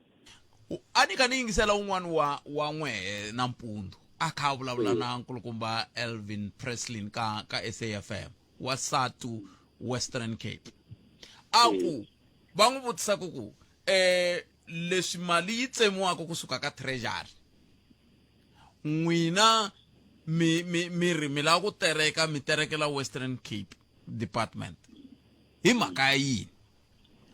a ni kha ni yingisela un'wana wa wa n'wehe nampundzu a kha a vulavula na nkulukumba Elvin Preslin ka ka SAFM wa SATU Western Cape a ku va n'wi vutisa ku ku eh leswi mali yi tsemiwaka kusuka ka treasury n'wina mi mi mi ri mi lava ku tereka mi terekela Western Cape Department hi mhaka ya yini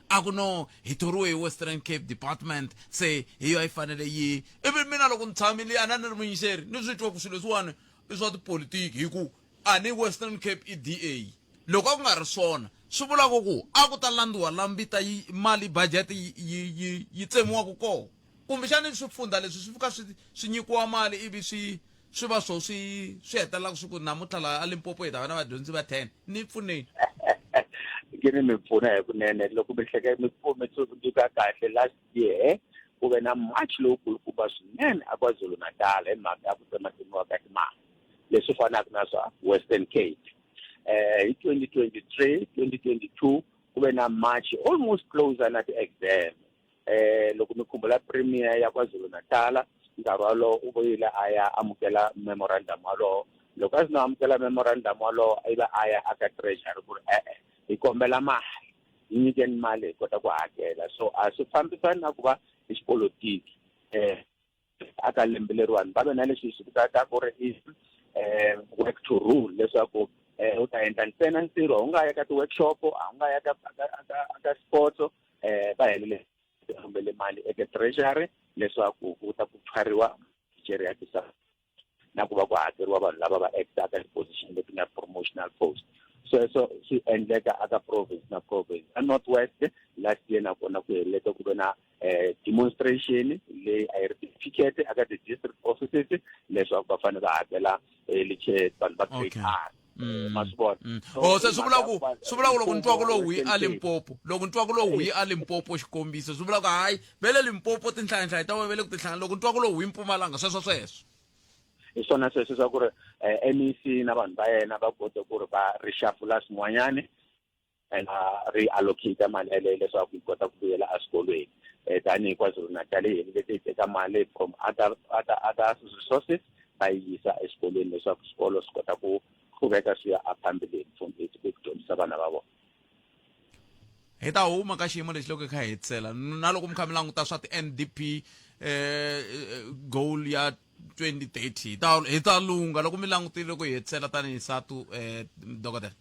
a ku no hi thoriwe hi Western Cape Department se hi yo a yi fanele yi ivi mina loko ni tshamile a na ni ri muyingiseri ni swi twa ku swilo leswiwani i swa tipolitiki hi ku a ni Western Cape i DA loko a ku nga ri swona swi vula ku ku a ku ta landziwa la mbita yi mali budget yi yi yi yi tsemiwaka kona kumbexani swifundha leswi swi fika swi swi nyikiwa mali ivi swi swi va swo swi swi hetelela swi ku namuntlha laha a Limpopo hi ta va na vadyondzi va 10 ni pfuneni ke ni mi pfuna hi kunene loko mi hleke mi mi tsundzuka kahle last year ku ve na march lowukulukumba swinene a KwaZulu Natal hi mhaka ya ku tsematsemiwa ka timali leswi fanaka na swa Western Cape eh hi 2023 2022 ku ve na march almost closer na ti-exam eh loko mi khumbula premier ya KwaZulu Natal Nkarhi walowo u vuyile a ya amukela memorandum walowo. Loko a swi no amukela memorandum walowo ivi a ya aka treasury ku ri e-e hi kombela mali, hi nyikeni mali hi kota ku hakela. So a swi fambisani na ku va hi xipolotiki. Um aka lembe leriwani va ve na leswi hi swi vitanaka ku ri i um work to rule, leswaku um u ta endla ntsena ntirho, u nga ya ka ti-workshop, a u nga ya ka sports. Um va helele kombele mali eka treasury leswaku ku ta ku thwariwa tichere ya tisa na ku va ku hakeriwa vanhu lava va actaka ti-position leti nga promotional post. Sweswo swi endleka aka province na province. A North West last year nakona ku heleleke ku ve na demonstration leyi a yi ri ti-ticket aka ti-district offices leswaku va fanele va hakela vanhu va grade R. Ma swi vona? Oh, se swi vula ku swi vula ku loko ni twa ku lowu hi a Limpopo, loko ni twa ku lowu hi a Limpopo, xikombiso, swi vula ku hayi ve le Limpopo tinhlayanhlaya ta ve le ku tinhlanga. Loko ni twa ku lowu hi Mpumalanga, sweswo sweswo hi swona sweswo swa ku ri MEC na vanhu va yena va kote ku ri va reshafula swin'wanyani and reallocate mali yeleyo leswaku yi kota ku vuyela eswikolweni. Um tanihi KwaZulu-Natal yi helelete yi teka mali from other resources va yi yisa exikolweni leswaku swikolo swi kota ku qhuveka swi ya aphambileni ku dyondzisa vana va vona. Hi ta huma ka xiyimo lexi loko hi kha hi hetisela na loko mi kha mi languta swa ti-NDP goal ya 2030, hi ta lungha loko mi langutile ku hi hetisela tanihi SADTU, dokodela.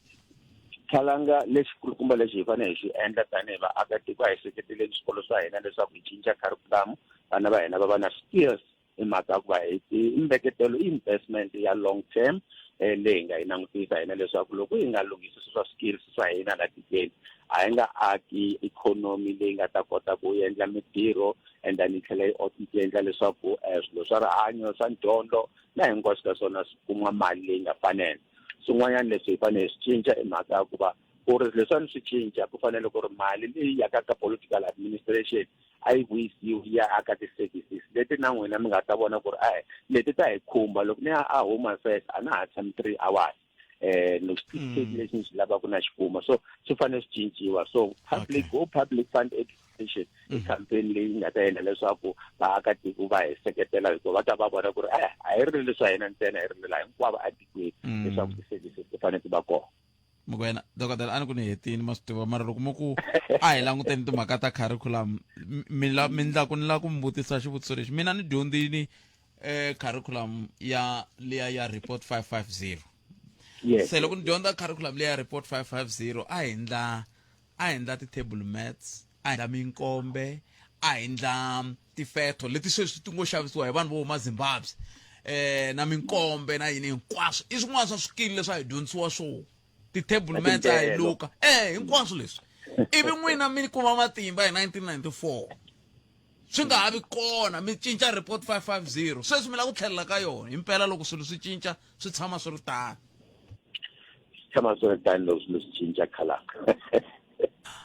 Khalanga, lexikulukumba lexi hi fanele hi xi endla tanihi vaakatiko, a hi seketeleni swikolo swa hina leswaku hi cinca curriculum, vana va hina va va na skills, hi mhaka ya ku va hi i mbeketelo, i investment ya long term leyi hi nga yi langutisa hina leswaku loko hi nga lunghisi swa skills swa hina la tikweni, a hi nga aki ikhonomi leyi nga ta kota ku endla mitirho and then yi tlhela yi endla leswaku swilo swa rihanyo, swa dyondzo na hinkwaswo ka swona swi kuma mali leyi nga fanela. Swin'wanyana leswi hi fanele swi cinca i mhaka ya ku va ku ri leswiwani swi cinca, ku fanele ku ri mali leyi yaka ka political administration a yi vuyisiwi ya aka ti-services leti na n'wina mi nga ta vona ku ri a leti ta hi khumba. Loko ni ya a Home Affairs a na ha tshami 3 hours, loko xitifiketi lexi ni xi lavaka na xi kuma. So swi fanele swi cinciwa. So public, go public fund education i campaign leyi nga ta endla leswaku vaakatiko va hi seketela, hikuva va ta va vona ku ri a hi rileli swa hina ntsena, hi rilela hinkwavo atikweni leswaku ti-services ti fanele ti va kona. Mokoena, dokodela, a ni ku ni hetini, ma swi tiva, mara loko mo ku a hi languteni timhaka ta curriculum, mi la mi ndla ku ni la ku mi vutisa xivutiso lexi. Mina ni dyondzini curriculum ya liya ya Report 550. Se loko ni dyondza curriculum liya ya Report 550, a hi ndla ti-table maths, a hi ndla minkombe, a hi ndla tifeto leti sweswi ti ngo xavisiwa hi vanhu vo huma Zimbabwe, na minkombe na yini hinkwaswo. I swin'wana swa swikili leswi a hi dyondzisiwa swona, ti-table maths a hi luka hinkwaswo leswi. Ivi n'wina mi kuma matimba hi 1994, swi nga ha vi kona, mi cinca Report 550. Sweswi mi lava ku tlhelela ka yona. Himpela loko swilo swi cinca, swi tshama swi ri tano? Tshama swi ri tano loko swilo swi cinca, Khalanga.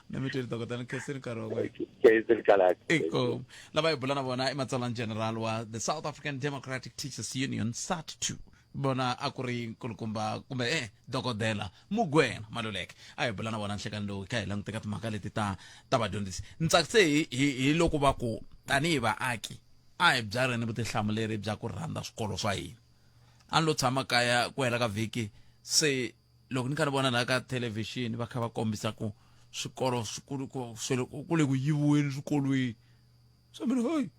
Ni mi tweli, dokodela, ni khensini nkarhi wa wena. Khensini, Khalanga. Inkomu. Lava hi bula na vona i matsalani general wa the South African Democratic Teachers Union, SADTU. Vona a ku ri nkulukumba kumbe dokodela Mugwena Maluleke. A hi bula na vona nhlekani lowu kha hi languteka timhaka leti ta vadyondzisi. Ni tsakise hi loko va ku tanihi vaaki a hi byareni vutihlamuleri bya ku rhandza swikolo swa hina. A ni lo tshama kaya ku hela ka vhiki, se loko ni kha ni vona laha ka thelevhixini va kha va kombisa ku swikolo ku le ku yiviweni swikolweni, so mina hoyi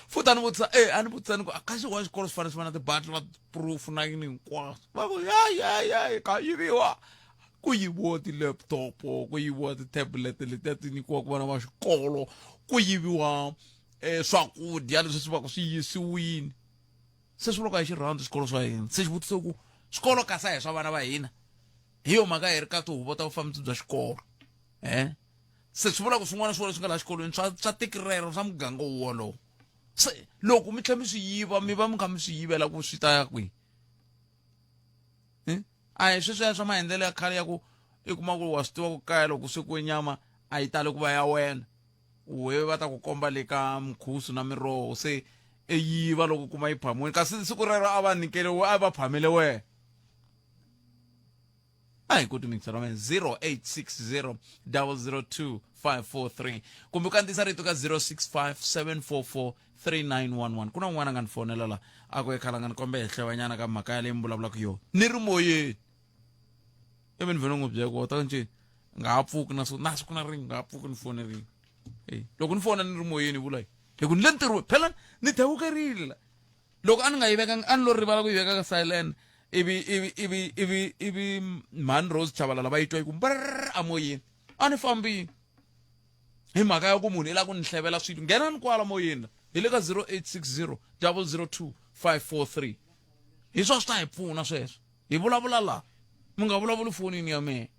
futhi a ni vutisa a ni vutisa ni ku kasi wa xikolo swi fanele swi va na ti-butler proof na yini hinkwaswo. Va ku ya ya ya ka yiviwa, ku yiviwa ti-laptop, ku yiviwa ti-tablet letiya ti nyikiwaka vana va xikolo, ku yiviwa swakudya leswi swi va ku swi yisiwini. Se swi loko a hi xi rhandzi swikolo swa hina. Se xivutiso ku swikolo kasi a hi swa vana va hina? Hi yo mhaka hi ri ka tihuvo ta vufambisi bya xikolo. Se swi vula ku swin'wana na swin'wana leswi nga laha xikolweni swa tiki rero, swa muganga wolowo. Se loko mi tlhela mi swi yiva, mi va mi kha mi swi yivela ku swi ta ya kwihi? A hi sweswiya swa maendlelo ya khale ya ku i kuma ku wa swi tiva ku kaya loko ku swekiwe nyama a yi tali ku va ya wena, we va ta ku komba le ka mukhusu na miroho. Se i yiva loko kuma yi phamiwini, kasi siku rero a va nyikele, a va phamele wena. A hi koti mixer wa mina 0860 002 543 kumbe u kandziyisa rito ka 065 744 3911. Ku na un'wana a nga ni fonela la a ku ekhalanga ni kombe hehlewanyana ka mhaka yaleyi mi vulavulaka yona ni ri moyeni, ivi ni vhele n'wi byela ku ta ncini nga ha pfuki na na siku na rin'we nga ha pfuki ni fonerile. E loko ni fona ni ri moyeni vula hi ku ni le ntirhweni phela ni thewukerile la. Loko a ni nga yi veka a ni lo rivala ku yi veka ka silent, ivi ivi ivi ivi ivi mhani Rose Chabalala va yi twa yi ku brrr amoyeni, a ni fambile hi mhaka ya ku munhu i lava ku ni hlevela swilo. Nghenani kwala moyeni la hi le ka 0860 002 543. Hi swona swi ta hi pfuna sweswo, hi vulavula laha, mi nga vulavuli fonini ya mehe.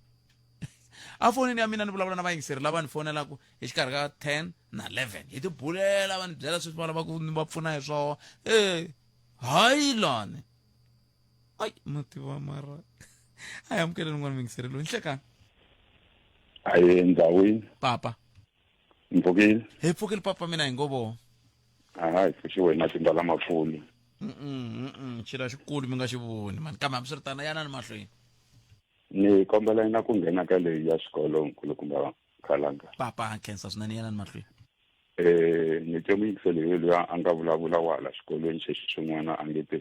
A fonini ya mina ni vulavula na vayingiseri lava ni fonelaka hi xikarhi ka 10 na 11, hi tibulela, va ni byela sweswi va lavaka ni va pfuna hi swona. E hayi lani ayi ma tiva mara a hi amukeleni n'wana muyingiseri loyi. Nhlekani. Ayi ndhawini. Papa. Mpfukile. Hi pfukile papa, mina hi ngo vo. Aha, hi pfuxiwe hi matimba lamakulu. Xilo xikulu mi nga xi voni mani, kambe hambiswiritano yanani mahlweni. Ni kombela ina ku nghena ka leyi ya xikolo, nkulukumba Khalanga. Papa, khensa swinene, yanani mahlweni. Ni twe muyingiseli loyi a nga vulavula wa hala xikolweni xexi xin'wana, a nge te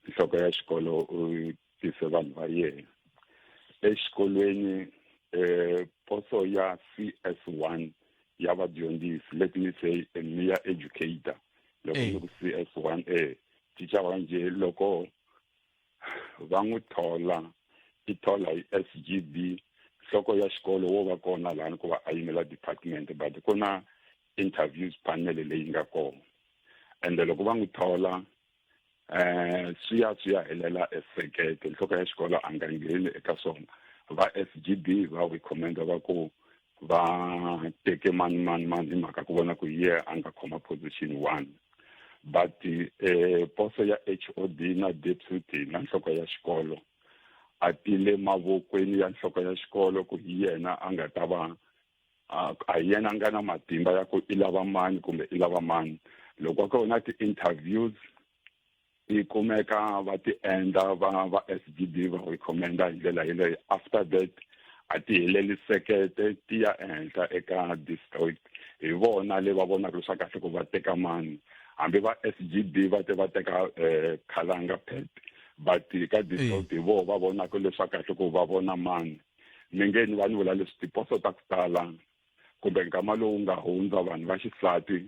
nhloko ya xikolo u tise vanhu va yena exikolweni. Poso ya CS1 ya vadyondzisi, let me say a mere educator, loko ni ku CS1, teacher wa njhe, loko va n'wi thola i thola hi SGB. Nhloko ya xikolo wo va kona lani ku va a yimela department, but ku na interviews panel leyi nga kona, ende loko va n'wi thola swi ya helela esekete. Nhloko ya xikolo a nga ngheni eka swona. Va SGB va recommenda, va ku va teke mani mani mani hi mhaka ku vona ku ye a nga khoma position one, but poso ya HOD na deputy na nhloko ya xikolo a ti le mavokweni ya nhloko ya xikolo, ku hi yena a nga ta va a hi yena a nga na matimba ya ku i lava mani kumbe i lava mani. Loko ka na ti-interviews i kumeka va ti endla, va SGB va recommenda hi ndlela yeleyo. After that a ti heleli sekete, ti ya ehenhla eka district, hi vona le va vonaka leswaku kahle ku va teka mani. Hambi va SGB va te va teka Khalanga Pet, but ka district hi voho va vonaka leswaku kahle ku va vona mani. Mi nge ni va ni vula leswi, tiposo ta ku tala kumbe nkama lowu nga hundza, vanhu va xisati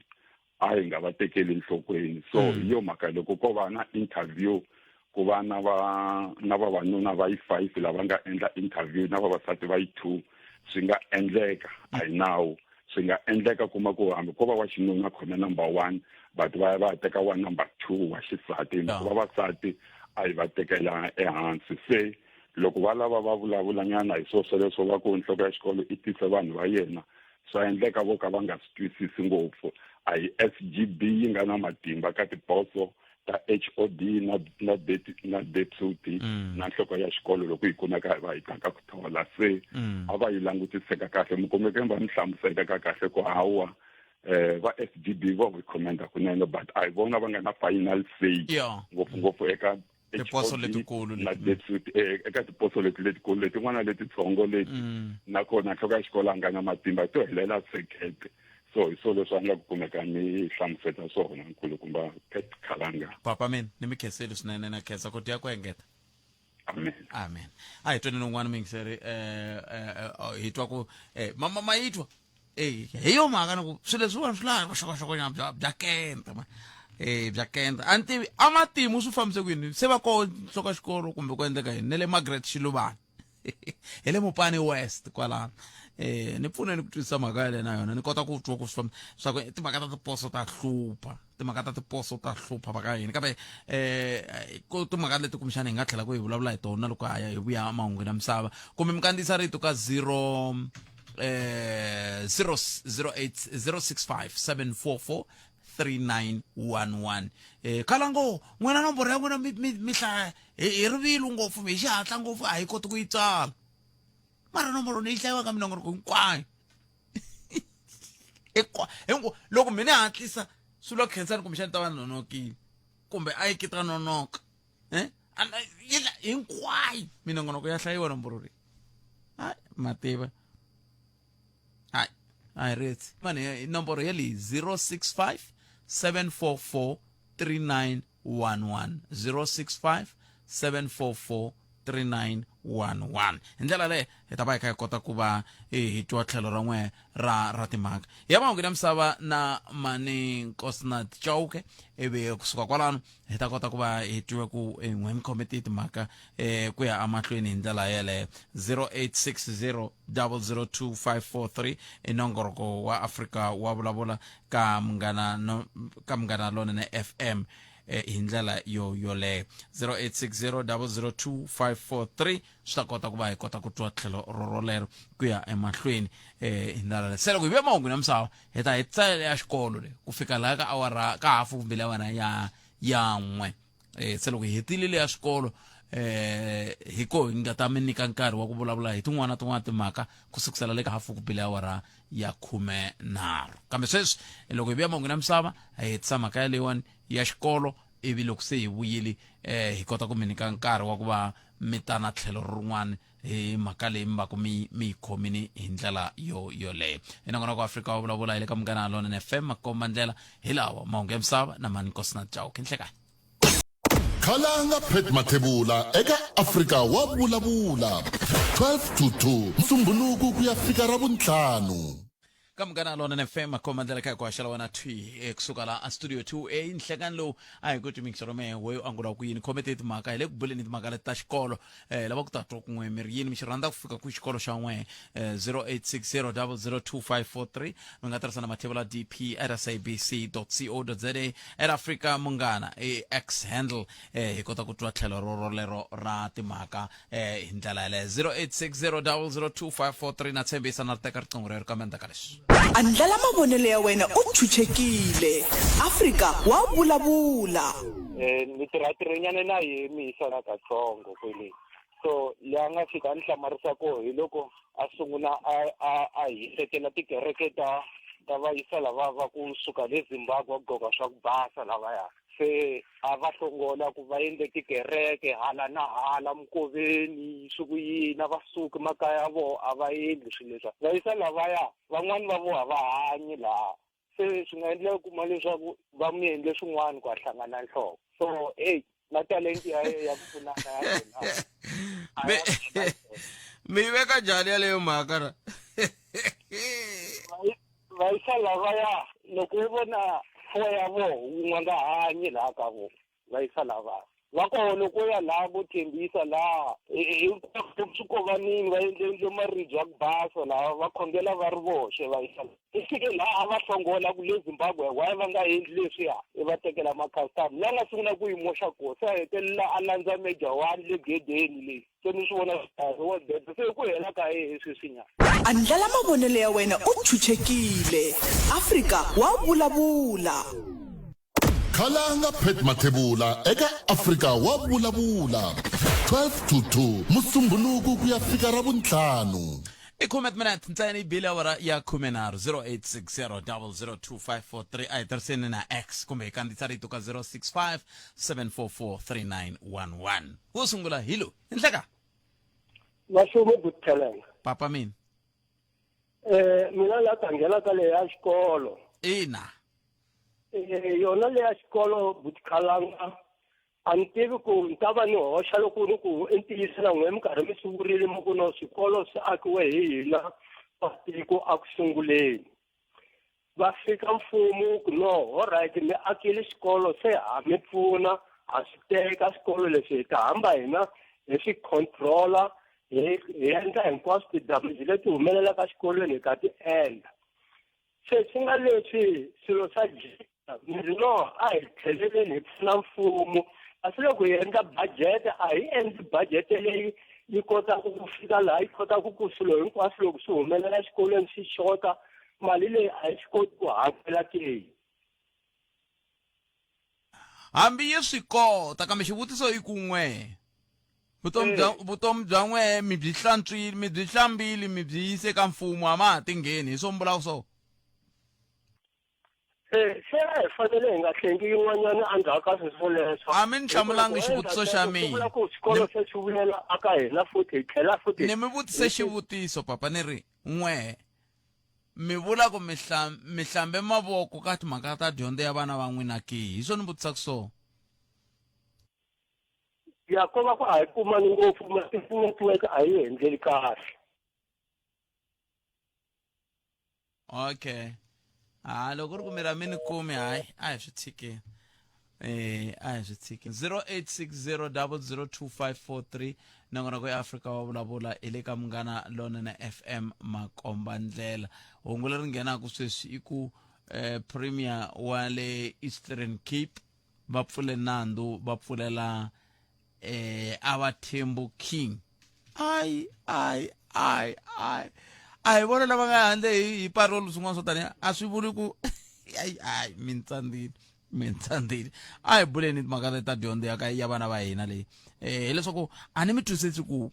a hi nga va tekeli enhlokweni. So hi yo mhaka loko ko va na interview, ku va na va na vavanuna va yi 5 lava nga endla interview na vavasati va yi 2, swi nga endleka, a hi nawu, swi nga endleka kuma ku hambi ko va wa xinuna khome number 1, but va ya va ya teka wa number 2 wa xisati, hikuva vavasati a hi va tekela ehansi. Se loko va lava va vulavulanyana hi swo sweleswo, va ku nhloko ya xikolo i tise vanhu va yena, swa endleka vo ka va nga swi twisisi ngopfu. A hi SGB yi nga na matimba ka tiposo ta HOD na deputy na nhloko ya xikolo. Loko yi kumeka va yi taka ku thola se a va yi langutiseka kahle, mi kumeke va mi hlamusela ka kahle ku hawa va SGB va recommenda kunene, but a hi vona va nga na final say, ngopfungopfu eka tiposo letikulu na deputy, eka tiposo leti letikulu, letin'wana letitsongo leti nakona nhloko ya xikolo a nga na matimba to helela sekete. So hi swo leswi a nga ku kumeka ni hlamuseta swona, nkulukumba Pet Khalanga. Papa, mina ni mi khenseli swinene, na khensa ku dya ku engeta. Amen. Amen. A hi tweni lowun'wana muyingiseri. Hi twa ku mama ma yi twa e hi yo mhaka ni ku swilo leswiwani swi laha vuxokoxokonyana bya kenta ma bya kenta. A ni tivi a matimu swi fambise ku yini, se va ko nhloko ya xikolo kumbe ku endleka yini. Ne le Margaret Xiluvani hi le Mopani West kwalano, ni pfuneni ku twisisa mhaka yaleyo na yona ni kota ku twa ku swi famba swa ku timhaka ta tiposo ta hlupha, timhaka ta tiposo ta hlupha mhaka yini. Kambe ku timhaka leti kumbexana hi nga tlhela ku hi vulavula hi tona loko haya hi vuya mahungwini ya misava, kumbe mi kandziyisa rito ka 0 0 08 065 744 3911. Khalango n'wina nomboro ya n'wina mi hlaya hi rivilo ngopfu, hi xihatla ngopfu, a hi koti ku yi tsala, mara nomboro ni yi hlayiwa ka minongonoko hinkwayo. Hinkwa loko mina hatlisa swi lo khensani, kumbexani ta va nonokile kumbe a yi ki ta nonoka. Hinkwayo minongonoko ya hlayiwa nomboro leyi. Hayi, mativa. Hayi, a hi retsi. Mani nomboro ya leyi 065 744 3911 065 744 3911. Hi ndlela leyo hi ta va hi kha hi kota ku va hi twa tlhelo ra n'we ra ra timhaka ya mahungu ya misava na mani Nkosinathi Chauke, ivi kusuka kwalano hi ta kota ku va hi twiwe ku n'we mi khome ti timhaka ku ya emahlweni hi ndlela yeleyo. 0860 002543 i nongoroko wa Afrika wa vulavula ka munghana no, ka Munghana Lonene FM hi ndlela yo yoleyo. 0860 002543 swi ta kota ku va hi kota ku twa tlhelo rorolero ku ya emahlweni hi ndlela leyi. Se loko hi vuya mahungu ya misava, hi ta hi tsala ya xikolo le ku fika laha ka awara ka hafu kumbe le awara ya ya n'we. Se loko hi hetile le ya xikolo, hi ko hi nga ta mi nyika nkarhi wa ku vulavula hi tin'wana na tin'wana timhaka ku sukusela le ka hafu ku bile awara ya 13. Kambe sweswi loko hi vuya mahungu ya misava, hi hetisa mhaka yaleyiwani ya xikolo, ivi loko se hi vuyile hi kota ku mi nyika nkarhi wa ku va mi ta na tlhelo rin'wana hi mhaka leyi mi va ku mi mi yi khomini hi ndlela yo yoleyo. Hi nongonoko wa Afrika wa vulavula hi le ka Munghana Lonene FM, makomba ndlela hi lawa mahungu ya misava na mani Nkosina Chauke. Nhlekani. Khalanga Pat Mathebula eka Afrika wa vulavula 12 to 2 Nsumbhunuku ku ya fika Ravuntlhanu. Ka Munghana Lonene FM, makhoma ndlela kha ku haxela wena thwi kusuka la a studio 2A. Nhlekani lowu a hi ku timixero mehe weyo angula ku yini khome ti timhaka hi le ku buleni timhaka leti ta xikolo. Lava ku ta twa kun'we mi ri yini, mi xi rhandza ku fika ku xikolo xa n'we. 0860 002543 mi nga tirhisa na mathebula dp at sabc co za at Africa Munghana i X handle. Hi kota ku twa tlhelo ro rolero ra timhaka hi ndlela yaleyo. 0860 002543 na tshembisa na ri teka riqingho rero, kambe endzhaku ka leswi. Andlala mavonelo ya wena u chuchekile. Afrika wa vulavula. Ni tirha tirhenyana na ye mi yisa na katsongo kwele. So leyi a nga fika a ni hlamarisa koho hi loko a sungula a a a hisekela tikereke ta ta vayisa lava va kusuka le Zimbabwe va gqoka swa ku basa lavaya. Se a va hlongola ku va endle tikereke hala na hala minkoveni swi ku yini, a va suki makaya ya vona, a va endli swilo leswiya. Vayisa lavaya van'wani va vona a va hanyi laha, se swi nga endleka u kuma leswaku va mi endle swin'wana ku a hlangana nhloko. So eyi na talente ya ye ya ku pfunana ya yena a ya Mi yi veka njhani yaleyo mhaka ra? Vayisa lavaya loko u vona four ya voho wun'we nga hanyi laha ka vona vayisa lavaya va koho. Loko u ya laha vo tshembisa laha hinkwako swikovanini va endle endle maribye ya ku basa laha va khongela va ri voxe. Vayisa i fike laha a va hlongola ku le Zimbabwe why va nga endli leswiya, i va tekela ma-customer. La nga sungula ku yi moxa koho, se a hetelela a landza major one le gedeni leyi. Se ni swi vona nkarhi wo deda se ku hela ka yehe sweswinyana. Andlala mavonelo ya wena u chuchekile. Afrika wa vulavula. Khalanga Pat Mathebula eka Afrika wa vulavula 12 to 2 Musumbhunuku ku ya fika Ravuntlhanu. I khume timinete ntsena yi bile awara ya 13. 0860 002543 a hi tirhiseni na X kumbe hi kandziyisa rito ka 065 744 3911. Wo sungula hi loyi. Nhleka. Vahlomo Buthelanga. Papa mina. Mina la ta nghena ka leya xikolo. Ina. Yona leya xikolo Butkhalanga, a ni tivi ku ni ta va ni hoxa loko ni ku i ntiyiso na n'we mi karhi mi swi vurile mi ku no swikolo swi akiwe hi hina matiko a ku sunguleni. Va fika mfumo ku no alright mi akile xikolo se ha mi pfuna, ha swi teka swikolo leswi hi ta hamba hina hi swi controller, hi hi endla hinkwaswo ti-damage leti humelelaka xikolweni hi ta ti endla. Se swi nga leswi swilo swa jika mi ri no a hi tlheleleni hi pfuna mfumo. Kasi loko hi endla budget a hi endli budget leyi yi kotaka ku fika laha yi kotaka ku swilo hinkwaswo loko swi humelela xikolweni swi xota, mali leyi a yi swi koti ku hakela ke. Hambi yi swi kota, kambe xivutiso i ku n'we vutomi bya vutomi bya n'we mi byi hlantswile, mi byi hlambile, mi byi yise ka mfumo, a ma ha ti ngheni hi swo mi vulaka so. Eh, se a hi fanele hi nga hlengi yin'wanyana endzhaku ka swilo swoleswo. A mi ni hlamulangi xivutiso xa mina. Vula ku xikolo se xi vuyela aka hina futhi hi tlhela futhi. Ni mi vutise xivutiso papa ni ri n'we mi vula ku mi mi hlambe mavoko ka timhaka ta dyondzo ya vana va n'wina ke hi swo ni vutisaka so ya ko va ku a hi kumani ngopfu network a yi endleli kahle okay ha loko ri ku mira mi ni kumi hayi a hi swi tshikeni eh a hi swi tshikeni 0860002543 nongonoko ya Afrika wa vulavula hi le ka munghana lonene FM makomba ndlela hungu leri nghenaka sweswi i ku eh, premier wa le Eastern Cape va pfule nandzu va pfulela eh abathembu king ai ai ai ai a hi vona lava nga handle hi hi parole swin'wana swo taniya a swi vuli ku ai ai mi ni tsandzile mi ni tsandzile a hi buleni timhaka ta ta dyondzo ya ka ya vana va hina leyi eh hileswaku a ni mi twisisi ku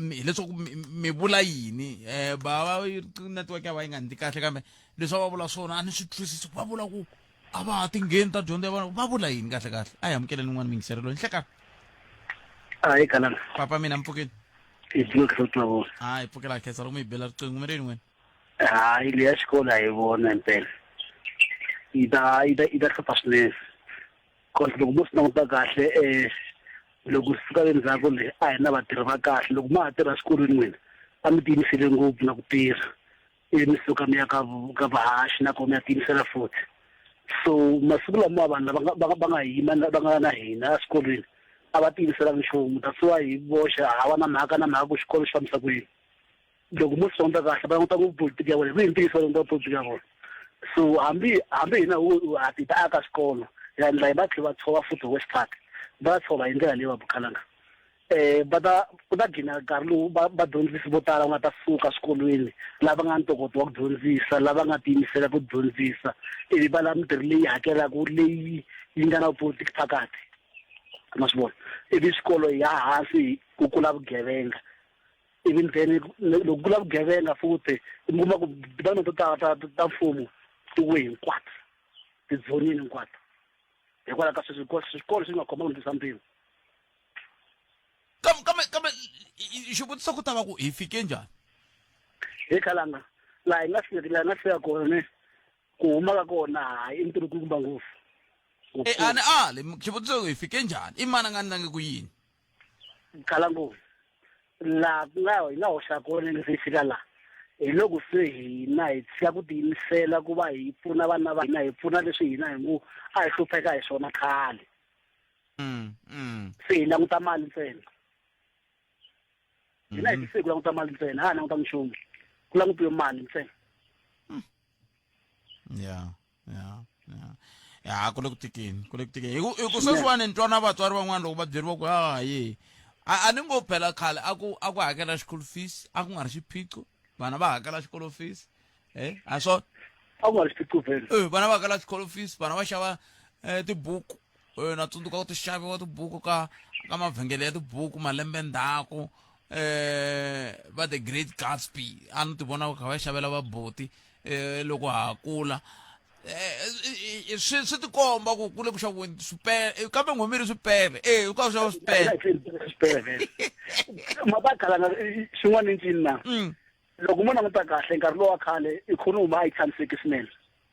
hileswaku mi vula yini um va network ya va yi nga ndzi kahle kambe leswi a va vula swona a ni swi twisisi va vula ku a va ha tingheni ta dyondzo ya vana va vula yini kahle kahle a hi amukeleni n'wana miyingiseri loyi nhlekani hayi kalana papa mina mpfukeni hi pfuka khetsa vona hayi pfukela khetsa loko mi yi bela riqingho mi ri yini n'wina hayi leya xikolo a yi vona impela yi ta yi ta yi ta hlupha swinene cause loko mo swi languta kahle um loko swi fika le ndzhaku le a hi na vatirhi va kahle loko ma ha tirha swikolweni n'wina a mi tiyimisele ngopfu na ku tirha ivi mi suka mi ya ka ka vahaxi na kona mi ya tiyimisela futhi so masiku lamawa vanhu lava nga va nga va nga yima va nga na hina eswikolweni a va tiyimiselanga nchumu that's why hi voxe hava na mhaka na mhaka ku xikolo xi fambisa ku yini loko mo swi languta kahle va languta ngopfu politiki ya vona hi ntiyiso va languta politiki ya vona so hambi hambi hina ha ti ta aka swikolo hi endla hi va tlhe va tshova futhi hi West Park va tshova hi ndlela leyi va bukhalanga eh va ta ku ta gina nkarhi lowu vadyondzisi vo tala va nga ta suka swikolweni lava nga ntokoto wa ku dyondzisa lava nga tiyimisela ku dyondzisa ivi va lava mintirho leyi hakelaka leyi yi nga na vupolitiki phakathi ma swi vona ivi swikolo ya hansi ku kula vugevenga ivi then loko ku kula vugevenga futhi mi kuma ku department to tala ta ta mfumo ti we hinkwato tidzonini hinkwato hikwalaho ka sweswi swikolo swi nga khoma ku ndlisa mpimo kambe kambe kambe xivutiso ku ta va ku hi fike njhani hi khalanga laha hi nga fika laha hi nga fika kona ne ku huma ka kona hayi i ntirho kulukumba ngopfu e a ni ali xivutiso hi fike njhani i mani a nga ndlangi ku yini khala ngopfu laha ku nga hi nga hoxa kona ni se fika laha hi loko se hina hi tshika ku tiyimisela ku va hi pfuna vana va hina hi pfuna leswi hina hi ngo a hi hlupheka hi swona khale mm, mm. se hi languta mali ntsena hina hi tise ku languta mali ntsena ha languta nchumu ku langutiwe mali ntsena ya ya ya ya ku le ku tikeni ku le ku tikeni hi ku hi ku sweswiwani ni twa na vatswari van'wana loko va byeriwa ku hayi a ni ngo phela khale a ku a ku hakela school fees a ku nga ri xiphiqo vana va hakela xikolo fees eh a swona a ku nga ri xiphiqo vhele eh vana va hakela xikolo fees vana va xava eh, tibuku eh, na tsundzuka ku ti xaviwa tibuku ka ka mavhengele ya tibuku malembe ndzhaku eh va the great gatsby a ni ti vona kha va xavela vaboti eh loko ha kula eh, swi swi tikomba ku ku le ku xaviweni swipele eh, kambe n'hwemi ri swipele eh ku ka xava swipele swipele vhele mabakhalanga xin'wana i ncini na mm. loko mo languta kahle nkarhi lowu wa khale ikhonomi a yi tshamiseki swinene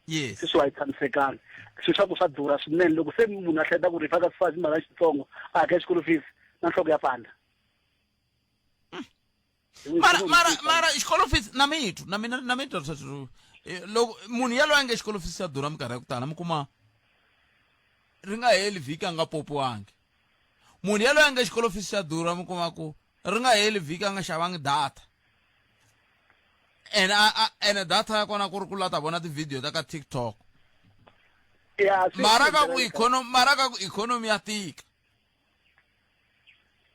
yes sweswi a yi tshamisekanga swilo swa ku swa durha swinene loko se munhu a hleketa ku ri faka swi mali ya xitsongo a hakela xikolo fees na nhloko ya panda mara mara mara xikolo fees na mithu na mina na mithu eh, loko munhu yaloye a nge xikolo fees xa durha minkarhi ya ku tala mi kuma ri nga heli vhiki a nga popiwangi munhu yaloye a nge xikolo fees xa durha mi kuma ku ri nga heli vhiki a nga xavangi data ene ene data ya kona ku ri ku la ta vona ti-video ta ka tiktok mara ka ku ikhonomi mara ka ku ikhonomi ya tika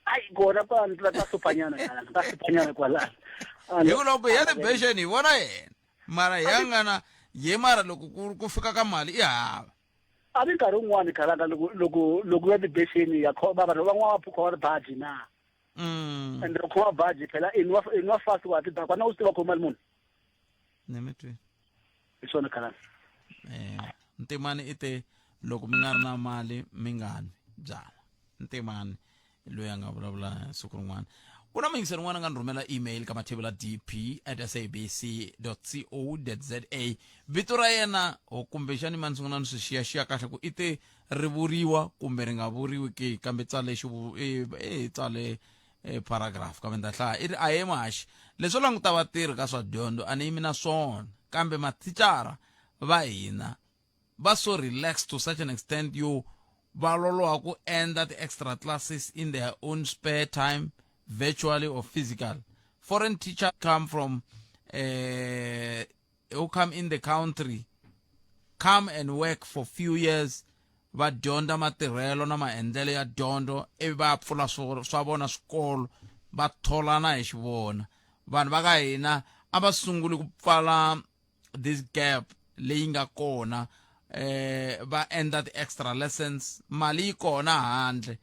ayi kona kwala ka hlupanyana ka hlupanyana kwalano hi ku loko ya tibexeni hi vona yena mara ya nga na ye mara loko ku fika ka mali i hava a ni nkarhi wun'wani khalanga loko loko loko ya tibexeni ya khoma vanhu van'wana va khoma baji na mm. and loko khoma baji phela i nwa i nwa fast wa ti dakwa na u swi tiva khoma mali muni ni mi twi hi swona khalanga eh Ntimani i te loko mi nga ri na mali mi nga nwi byala. Ntimani loyi a nga vulavula siku rin'wana. Ku na muyingiseri un'wana a nga ni rhumela email ka mathebula dp at sabc co za. Vito ra yena o kumbexani ma ni sungula ni swi xiyaxiya kahle ku i te ri vuriwa kumbe ri nga vuriwi ke, kambe tsale xivu e, e tsale e paragraph kambe ni ta hlaya. I ri ahee muhaxi, leswo languta vatirhi ka swa dyondzo a ni yimi na swona, kambe mathicara va hina va so relaxed to such an extent yo va loloha ku endla ti-extra classes in their own spare time, virtually or physical. Foreign teacher come from who come in the country come and work for few years, va dyondza matirhelo na maendlelo ya dyondzo, ivi va ya pfula swa vona swikolo, va tholana hi xivona. Vanhu va ka hina a va sunguli ku pfala this gap leyi nga kona, va endla ti-extra lessons. Mali yi kona handle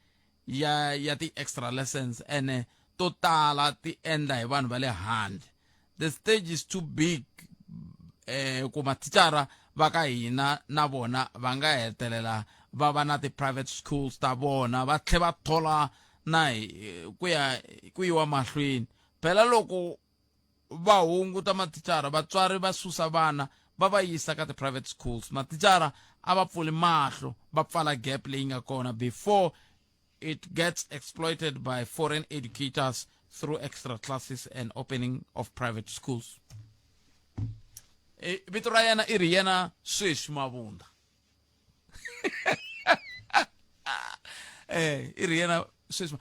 ya ti-extra lessons, ene to tala ti endla hi vanhu va le handle. The stage is too big ku mathicara va ka hina na vona va nga hetelela va va na ti-private schools ta vona, va tlhe va thola na hi ku ya ku yiwa mahlweni. Phela loko va hunguta mathicara, vatswari va susa vana va va yisa ka ti-private schools. Mathicara a va pfuli mahlo, va pfala gap leyi nga kona before it gets exploited by foreign educators through extra classes and opening of private schools. Vito ra yena i ri yena sweswi Mavunda. I ri yena sweswi.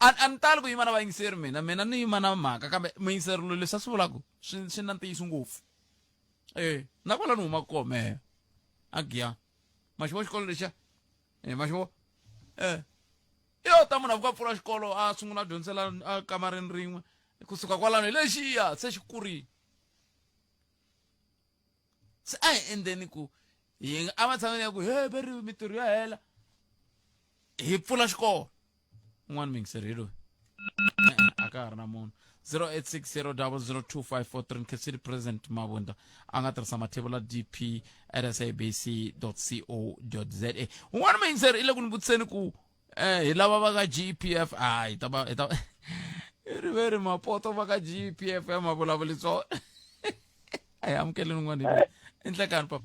A ni tali ku yima na vayingiseri mina, mina ni yima na mhaka, kambe muyingiseri loyi leswi a swi vulaka swi na ntiyiso ngopfu. Na kwala ni humaka kona mehe a Giyani, ma xi vo xikolo lexiya, ma xi vo yo ta munhu a vuka pfula xikolo a sungula a dyondzisela a kamareni rin'we, kusuka kwalano hi lexiya se xi kurile. Se a hi endleni ku hi nga ematshan'wini ya ku he ve ri mintirho ya hela, hi pfula xikolo. Un'wana muyingiseri hi loyi. E-e, a ka ha ri na munhu. 0860002543 Khensile President Mabunda a nga tirhisa mathebula dp at sabc co za. Un'wana muyingiseri i le ku ni vutiseni ku hi lava va ka GPF. A hi ta va hi ta ri ve ri mapoto va ka GPF ya mavulavuli swona. A hi amukeleni un'wana hi loyi. I nhlekani papa.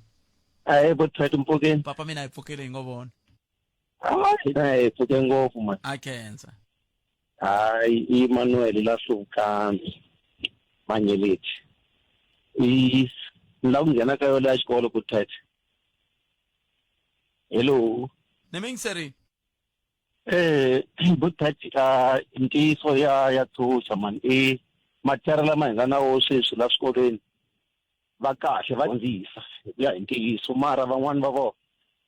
Ahee, Botfet, mpfukeni. Papa mina hi pfukile, hi ngo vona. Hina hi pfuke ngopfu man. A khensa. Hayi, i Manuel la Hluvukani Manyeleti. I ni lava ku nghena ka yona ya xikolo Botfet. Hello. Ni miyingiseri. Botfet, ntiyiso ya tshuxa man. I mathicara lama hi nga na wo sweswi la swikolweni va kahle, va dyondzisa hi ku ya hi ntiyiso, mara van'wani va vona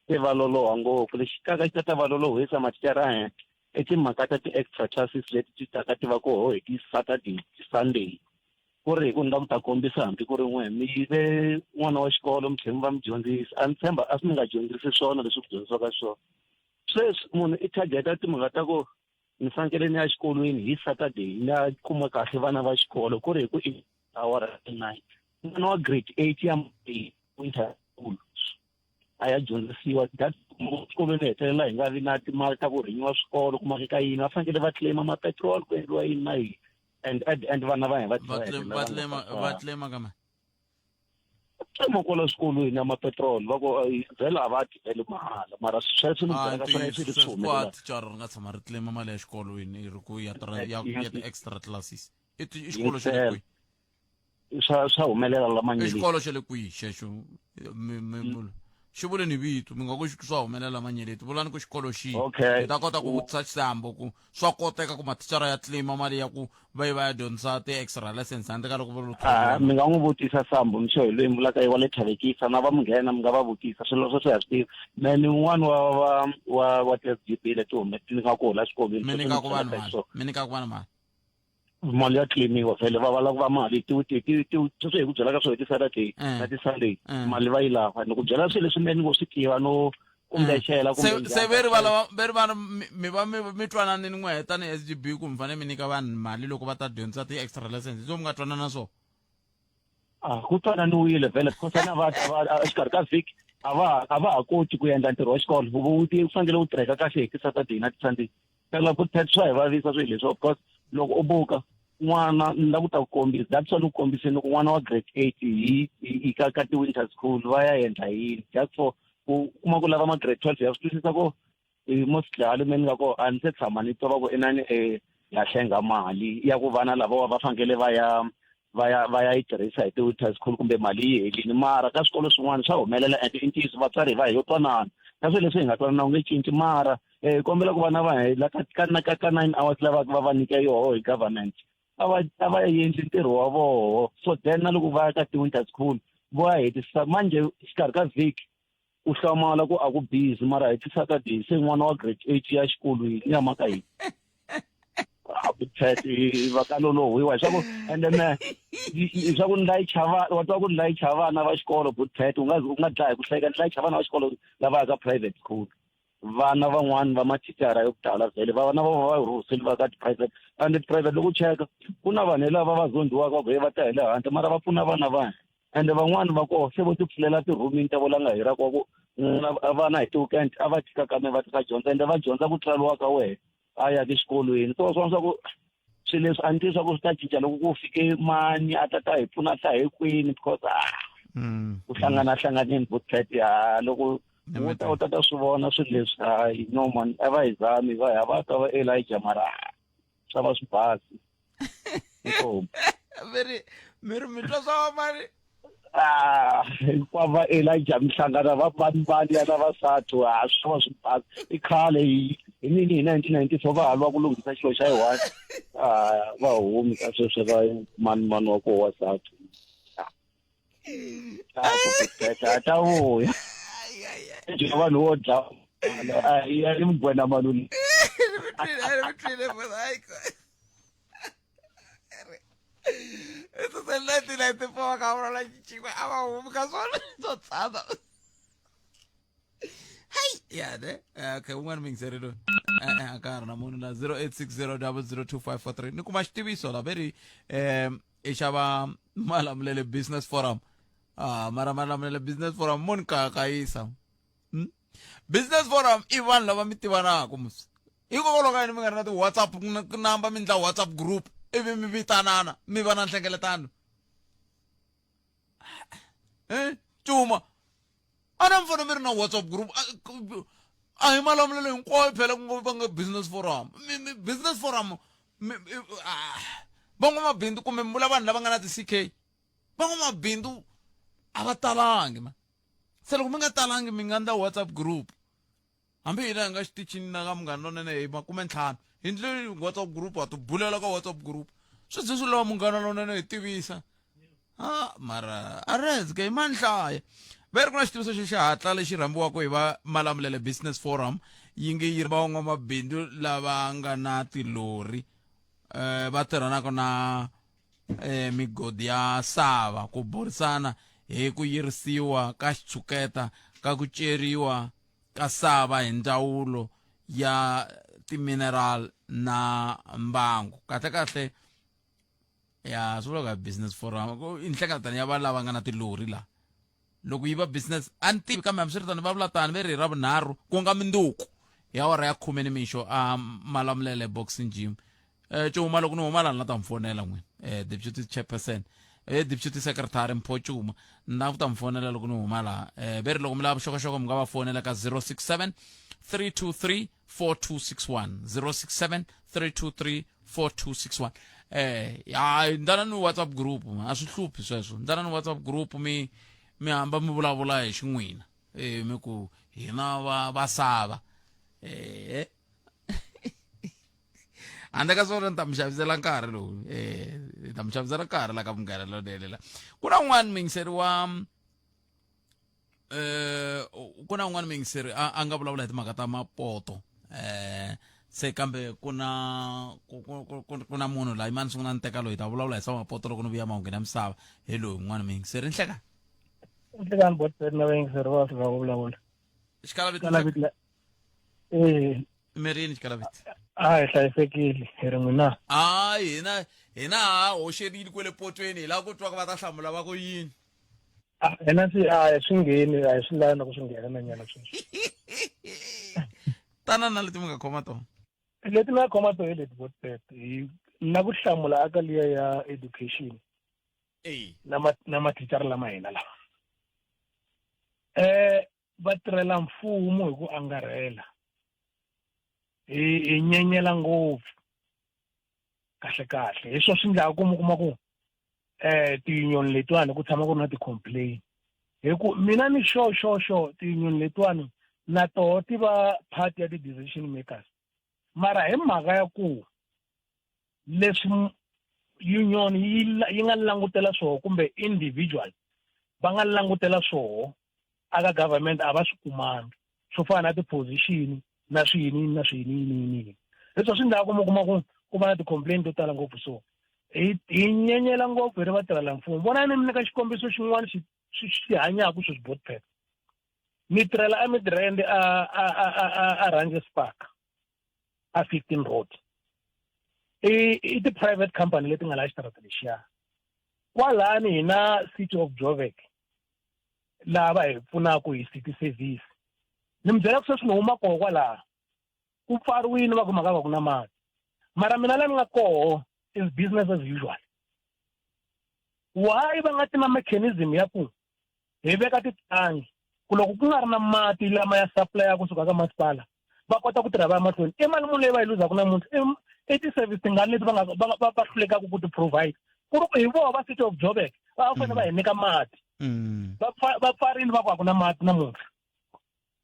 se va loloha ngopfu. Lexi taka xi ta ta va lolohisa mathicara ya i timhaka ta ti-extra classes leti ti taka ti va koho hi ti-Saturday, ti-Sunday, ku ri hi ku ni lava ku ta kombisa hambi ku ri n'we mi yive n'wana wa xikolo mi tlhela mi va mi dyondzisa. A ni tshemba a swi mi nga dyondzisi swona leswi ku dyondzisiwaka swona sweswi. Munhu i targeta timhaka ta ku ni fanekele ni ya xikolweni hi Saturday ni ya kuma kahle vana va xikolo, ku ri hi ku i awara ya 9 n'wana wa grade 8 ya winter school a ya dyondzisiwa. That xikolweni hetelela hi nga vi na timali ta ku rhinyiwa swikolo, ku makeka yini, va fanekele va claima ma-petrol, ku endliwa yini na yini, and at the end vana va hina va Va claim, va claim, va claim ka mani? Claima kwala swikolweni ya ma-petrol, va ku vhele a va tivhele mahala, mara sweswo ni Ah, byelaka swona i swilo ntiyiso leswi sweswo humelelaka. thicara ri nga tshama ri claima mali ya xikolweni i ri ku ya ya ti-extra classes. I xikolo xa le kwihi? Swa humelela la I Manyeleti. xikolo xa le kwihi xexo? Xi vuleni vito, mi nga ku swa humelela Manyeleti, vulani ku xikolo xihi. Okay. Hi ta kota ku vutisa Xisambo ku swa koteka ku mathicara ya claima mali ya ku va yi va ya dyondzisa ti-extra lessons handle ka loko va lo Ah, mi nga n'wi vutisa Sambo Msho, hi loyi mi vulaka i wa le Thavekisa, na va Munghena mi nga va vutisa swilo sweswo ya swi tiva. Me ni un'wana wa ti-SGB leti hume ti nga koho la xikolweni. Mi Sweswo ni nyikaku vanhu byelaka hi mali swona. mi nyikaku vanhu mali. Mali ya claimiwa vhele, va lava ku va mali ti ti ti ti sweswo hi ku byela ka swona hi ti-Saturday na ti-Sunday mali va yi lava. Ni ku byela swilo leswi ni ngo swi tiva no kumbexela kumbe Se njhani. ve ri va lava ve ri va mi va mi twananini n'we tanihi SGB ku mi fanele mi nyika vanhu mali loko va ta dyondzisa ti-extra lessons, hi swo mi nga twanana swona? Ah, ku twananiwile vhele, because na va exikarhi ka vhiki A va a va ha koti ku endla ntirho wa xikolo. Wu wu fanekele wu tirheka kahle hi ti-Saturday na ti-Sunday. Phela ku swa hi vavisa swilo leswi of course loko u buka n'wana ni lava ku ta ku kombisa that's why ni ku kombiseni ku n'wana wa grade 8 hi hi ka ka ti-winter school va ya endla yini just for ku kuma ku lava ma grade 12 ya swi twisisa ku mostly hale me ni nga ko a ni se tshama ni twa va ku inani um ya hlenga mali ya ku vana lavawa va fanekele va ya va ya va ya yi tirhisa hi ti-winter school kumbe mali yi helini mara ka swikolo swin'wana swa humelela and i ntiyiso vatswari hi va hi yo twanana ka swilo leswi hi nga twanana u nge cinci mara um kombela ku vana va hela ka ka ka ka 9 hours lava va va nyike yoho hi government a va a va endli ntirho wa voho so then na loko va ya ka ti-winter school vo ya hetisisa manje xikarhi ka vhiki u hlamala ku a ku busy mara hi ti-saturday se n'wana wa grade 8 ya xikolweni ya maka yini va ka lolohiwa leswaku ende me leswaku ni layicha vana wa twa ku ni layicha vana va xikolo good pet u nga u nga dlaya hi ku hleka ni layicha vana va xikolo lava ya ka private school vana van'wani va mathicara yo tala vhele vana va va rhurhiseli va ka ti-private and ti-private loko u cheka ku na vanhu lava va zondhiwaka ku he va ta hi le handle mara va pfuna vana va ende van'wani va koho se vo ti pfulela tirhumini ta vo la nga hiraka wa ku vana hi ti-weekend a va tika kambe va tika dyondza ende va dyondza ku tlula ka wehe a ya exikolweni so swona swa ku swilo leswi a ni tivi swa ku swi ta cinca loko ku fike mani a ta ta hi pfuna ta hi kwini because ku hlangana hlanganeni botpet ha loko u ta u ta ta swi vona swilo leswi hayi no man a va hi zami va ya va ta va Elijah mara swa va swi basi inkomu mi ri mi ri mi twa swa mani ah hinkwavo va Elijah mihlangana va vani vani ya na vasati a swi va swi basi i khale hi hi nini hi 1994 va ha lwa ku lunghisa xilo xa yi one ah va humi ka sweswo va mani mani wa koho wasati ta ta vuya bya vanhu vo dlaya ya i mugwena maluni Eso es el 1994 cabrón la chichiwe a va humi ka swona swo tsana hayi ya ne okay un'wana muyingiseri loyi e-e a ka ha ri na munhu la 0860002543 ni kuma xitiviso la ve ri um i xava malamulele business forum ah mara malamulele business forum mo ni kayakayisa hmm? Business forum i vanhu lava mi tivanaka musi hikokwalaho ka yini mi nga ri na ti-whatsapp number mi ndla whatsapp group ivi mi vitanana mi va na nhlengeletano eh cuma a na mi fanele mi ri na whatsapp group a hi malamulelo hinkwayo phela ku nga va nga business forum business forum van'wamabindzu kumbe mi vula vanhu lava nga na ti-ck van'wamabindzu a va talangi ma se loko mi nga talangi mi nga ndla whatsapp group hambi hina hi nga xitichini na ka munghana lonene hi makumentlhanu hi ndle whatsapp group ha tibulela ka whatsapp group swi ze swi lava munghana lonene hi tivisa ha mara arez ke i manhlaya ve ri ku na xitiviso xa xihatla lexi rhambiwaka hi va malamulele business forum yi nge yi ri van'wamabindzu lava nga na tilori um va tirhanaka na eh, migodi ya sava ku burisana hi ku yirisiwa ka xitshuketa ka ku ceriwa ka sava hi ndzawulo ya timineral na mbangu kahle kahle ya swi vula ka business forum i nhlengeletano ya vanhu lava nga na tilori la loko yi va business a ni tivi kambe hambiswiritano va vula tani ve ri hi ravunharhu ku nga minduku hi awara ya khume ni mixo a malamulele boxing gym eh cuma loko ni huma lani la ta mi fonela n'wina eh deputy chairperson eh deputy secretary mpho cuma ni ta ku ta mi fonela loko ni huma laha eh ve ri loko mi lava vuxokoxoko mi nga va fonela ka 067 323 4261 067 323 4261 eh ya ndlana ni whatsapp group a swi hluphi sweswo ndlana ni whatsapp group mi mi hamba mi vulavula hi xin'wina eh mi ku hina va va sava eh handle ka swona ni ta mi xavisela nkarhi lowu eh ni ta mi xavisela nkarhi la ka munghana lonene la ku na un'wana muyingiseri wa eh ku na un'wana muyingiseri a a nga vulavula hi timhaka ta mapoto eh se kambe ku na ku ku ku ku na munhu la yimani sungula ni teka loyi ta vulavula hi swa mapoto loko ni vuya mahungwini ya misava hi loyi un'wana muyingiseri nhleka Nhlekani bot na vayingiseri va Afrika ku vulavula. Xikalaviti Xikalaviti la eh mirini xikalaviti a hi hlayisekile hi ri n'wina. Hayi hina hina ha hoxerile kwele potweni hi lava ku twa va ta hlamula va ku yini. Ah, hina swi a swi ngheni a hi swi lavi na ku swi nghena na nyana sweswi tana na leti mi nga khoma tona leti mi nga khoma tona hi leti botpet hi na ku hlamula aka liya ya education na ma na mathicara lama hina lawa eh va tirhela mfumo hi ku angarhela hi hi nyenyela ngopfu kahle kahle hi swona swi ndlaka ku mi kuma ku eh ti-union letiwani ku tshama ku ri na ti-complain hi ku mina ni sure sure sure ti-union letiwani na toho ti va part ya ti-decision makers mara hi mhaka ya ku leswi union yi yi nga langutela swoho kumbe individual va nga langutela swoho aka government a va swi kumanga swo fana na ti-position na swiyini na swiyini yini yini yini leswi swi ndlaku mi kuma ku ku va na ti-complaint to tala ngopfu so hi hi nyenyela ngopfu hi ri vatirhela mfumo vonani mi nyika xikombiso xin'wana xi xi hanyaka sweswi botpet ni tirhela emidrand a a a a a Ranges Park a 15 road i i ti-private company leti nga laha xitarata lexiya kwalani hi na city of Joburg laha va hi pfunaka hi city service ni mi byela ku sweswi ni huma koho kwalaha ku pfariwile va ku mhaka va ku na mati mara mina la ni nga koho is business as usual why va nga ti na mechanism ya ku hi veka tithangi ku loko ku nga ri na mati lama ya supply kusuka ka masipala va kota ku tirha va ya mahlweni i mali muni leyi va yi luzaka namuntlha i ti-service tingani leti va nga va va hlulekaka ku ti provide ku ri ku hi vona va city of Joburg va fanele va hi nyika mati va va pfarile va ku a ku na mati namuntlha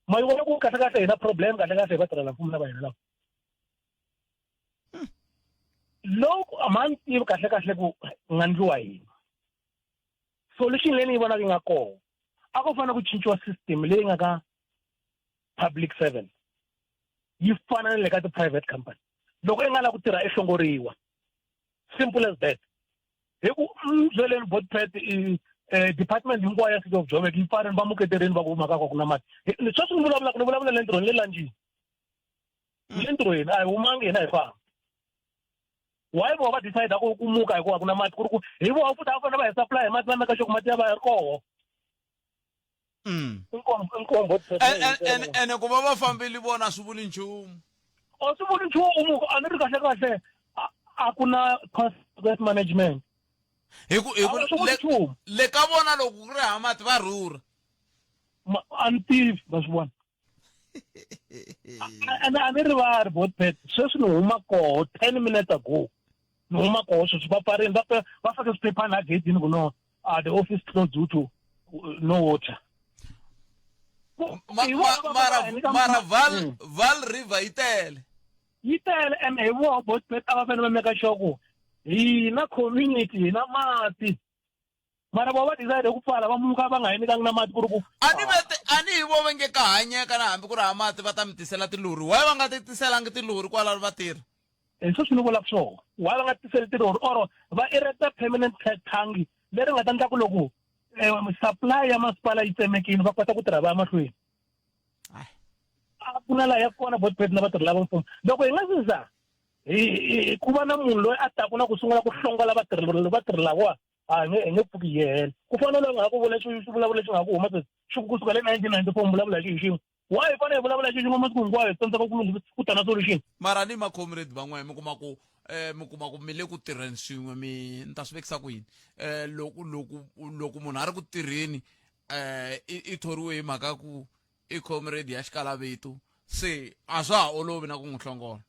ma yi vona ku kahle kahle hi na problem kahle kahle hi vatirhela mfumo lava hina lava loko a ma ni tivi kahle kahle ku nga ndliwa yini solution leyi ni yi vonaka yi nga kona a ku fanele ku cinciwa system leyi nga ka public servant yi fana na le ka ti-private company loko i nga lavi ku tirha i hlongoriwa simple as that hi ku byeleni botpet department hinkwayo ya city of joburg yi pfarini va muketerini va ku mhaka ku na mati sweswi ni vulavulaka ni vulavula le ntirhweni le lanjini le ntirhweni a hi humangi hina hi famba why vo va decide ku ku muka hikuva ku na mati ku ri ku hi voho futhi a fanele va hi supply hi mati va meka sure ku mati ya va ya ri koho inkombo ene ku va va fambile vona a swi vuli nchumu a swi vuli nchumu a ni ri kahle kahle a ku na consequence management hi ku hi ku le ka vona loko ku ri hava mati va rhurha a ni tivi va swi vona ene a ni rivari botpet sweswi ni huma koho 10 minutes ago ni huma koho sweswi va pfarini va va fake swiphephana agedini ku no the office closed due to no water mara mara val val river yi tele yi tele ene hi voho botpet a va fanele va meka sure ku hina community hina mati mara vo va decide ku pfala va muka va nga hi nyikangi na mati ku ri ku a ni vete a ni hi vo va nge ka hanyeka na hambi ku ri ha mati va ta mi tisela tilori why va nga ti tiselangi tilori kwalano va tirha hi sweswi ni vulaka swona why va nga tiseli tilori or va erecta permanent thangi leri nga ta endla ku loko supply ya masipala yi tsemekile va kota ku tirha va ya mahlweni a ku na laha ya kona botpet na vatirhi lava mfumo loko hi nga se za hi ku va na munhu loyi a taku na ku sungula ku hlongola vatirhi vatirhi lavawa a hi nge hi nge pfuki hi hela ku fana na loyi nga ha ku vula xivulavula lexi nga ha ku huma sweswi xi ku kusuka le 1994 mi vulavula hi xilo xin'we why hi fanele hi vulavula hi xilo xin'we masiku hinkwayo hi tsandzeka ku lunghisa ku ta na solution mara ni ma-comrade van'wana mi kuma ku eh mi kuma ku mi le ku tirheni swin'we mi ni ta swi vekisa ku yini eh loko loko loko munhu a ri ku tirheni eh i thoriwe hi mhaka ku i comrade ya xikalavito se a swa ha olovi na ku n'wi hlongola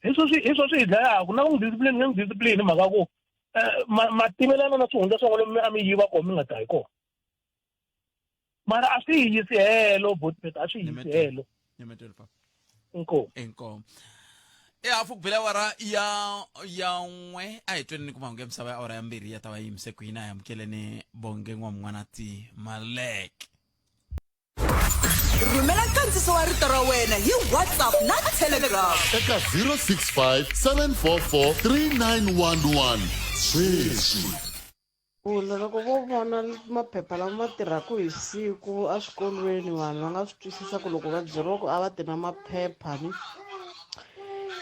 hi swo swi hi swo swi hi dlayaka na ku n'wi discipline nge n'wi discipline hi mhaka ku ma tivelana na swihundla swa n'wina mi a mi yiva kona mi nga ta hi kona mara a swi hi yisi helo botpet a swi hi yisi helo inkomu inkomu e hafu ku bela awara ya ya n'we a hi tweni ku mahungu ya misava ya awara ya mbirhi ya ta va yimise kwini a hi amukeleni bonge n'wamun'wanati maleke Rhumela nkandziso wa rito ra wena hi WhatsApp na Telegram. Eka 065 744 3911 sweswi. Vula loko vo vona maphepha lama ma tirhaka hi siku eswikolweni vanhu va nga swi twisisa ku loko va byeriwa ku a va ti na maphepha ni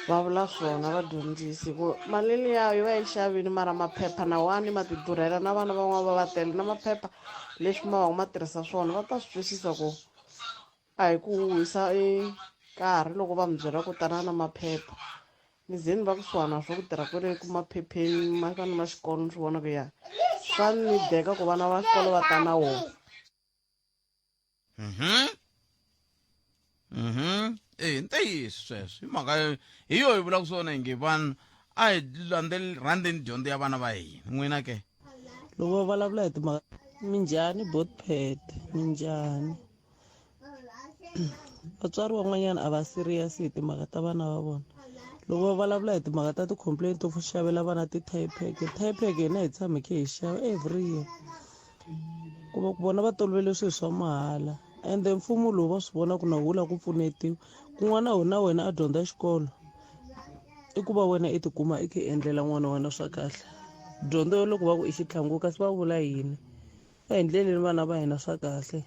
Va vula swona vadyondzisi ku mali liya yi va yi xavini mara maphepha na wani ma ti durhela na vana van'wana va va tele na maphepha leswi ma va ma tirhisa swona va ta swi twisisa ku a hi ku huhisa e nkarhi loko va mi byela ku tana na maphepha ni ze ni va kusuhana na swo ku tirha kwele ku maphepheni ma vana ma xikolo ni swi vona ku ya swa ni deka ku vana va xikolo va ta na wona. E ntiyiso sweswo hi mhaka hi yo hi vulaka swona hi nge vanhu a hi landzeli rhandzeni dyondzo ya vana va hina n'wina ke loko va vulavula hi timhaka minjhani botpet minjhani vatswari van'wanyana a va serious hi timhaka ta vana va vona loko va vulavula hi timhaka ta ti-complaint to xavela vana ti-typek typek hina hi tshame khe hi xava every year ku va ku vona va tolovele swilo swa mahala ende mfumo lowu va swi vona ku na wu lava ku pfunetiwa kun'wana na wena a dyondza xikolo i ku va wena i tikuma i kha i endlela n'wana wa wena swa kahle dyondzo yo loko va ku i xitlhangu kasi va vula yini a hi ndleleni vana va hina swa kahle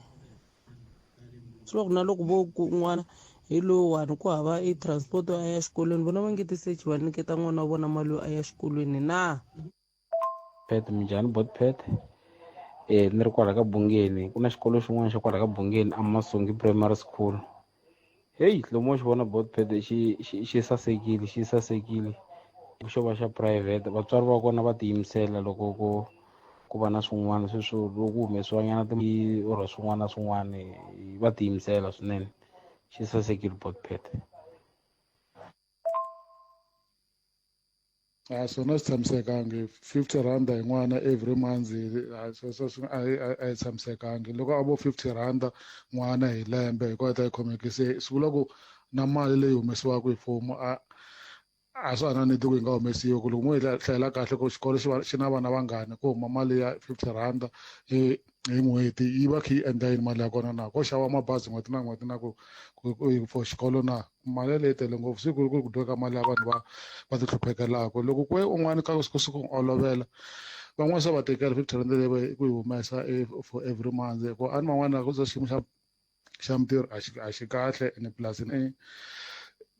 swi va ku na loko vo ku n'wana hi lowuwani ku hava i transport yo a ya xikolweni vona va nge ti search va nyiketa n'wana wa vona mali yo a ya xikolweni na. Pet minjhani bot pet eh ni ri kwala ka Bungeni ku na xikolo xin'wana xa kwala ka Bungeni Amasungi Primary School heyi lomu wa xi vona bot pet xi xi xi sasekile xi sasekile xo va xa private vatswari va kona va tiyimisela loko ku ku va na swin'wana sweswo loko ku humesiwanyana or swin'wana na swin'wana va tiyimisela swinene xi sasekile bot pet. A swona swi tshamisekangi 50 rand hi n'wana every month sweswo swi a yi a yi tshamisekangi loko a vo 50 rand n'wana hi lembe hi kona ta yi khomeki se swi vula ku na mali leyi humesiwaka hi mfumo a a swa ha na need ku yi nga humesiwi ku loko mo yi hlayela kahle ku xikolo xi va xi na vana vangani ku huma mali ya 50 rand hi hi n'hweti yi va kha yi endla yini mali ya kona na ko xava mabazi n'hweti na n'hweti na ku ku for xikolo na mali yaleyo yi tele ngopfu se ku ri ku ku dyiwa ka mali ya vanhu va va ti hluphekelaka loko ku ve un'wana ka siku siku n'wi olovela van'wana swa va tekela 50 rand leyi va ku yi humesa for every month hi ku a ni van'wana ku za xiyimo xa xa mintirho a xi a xi kahle ene plus ni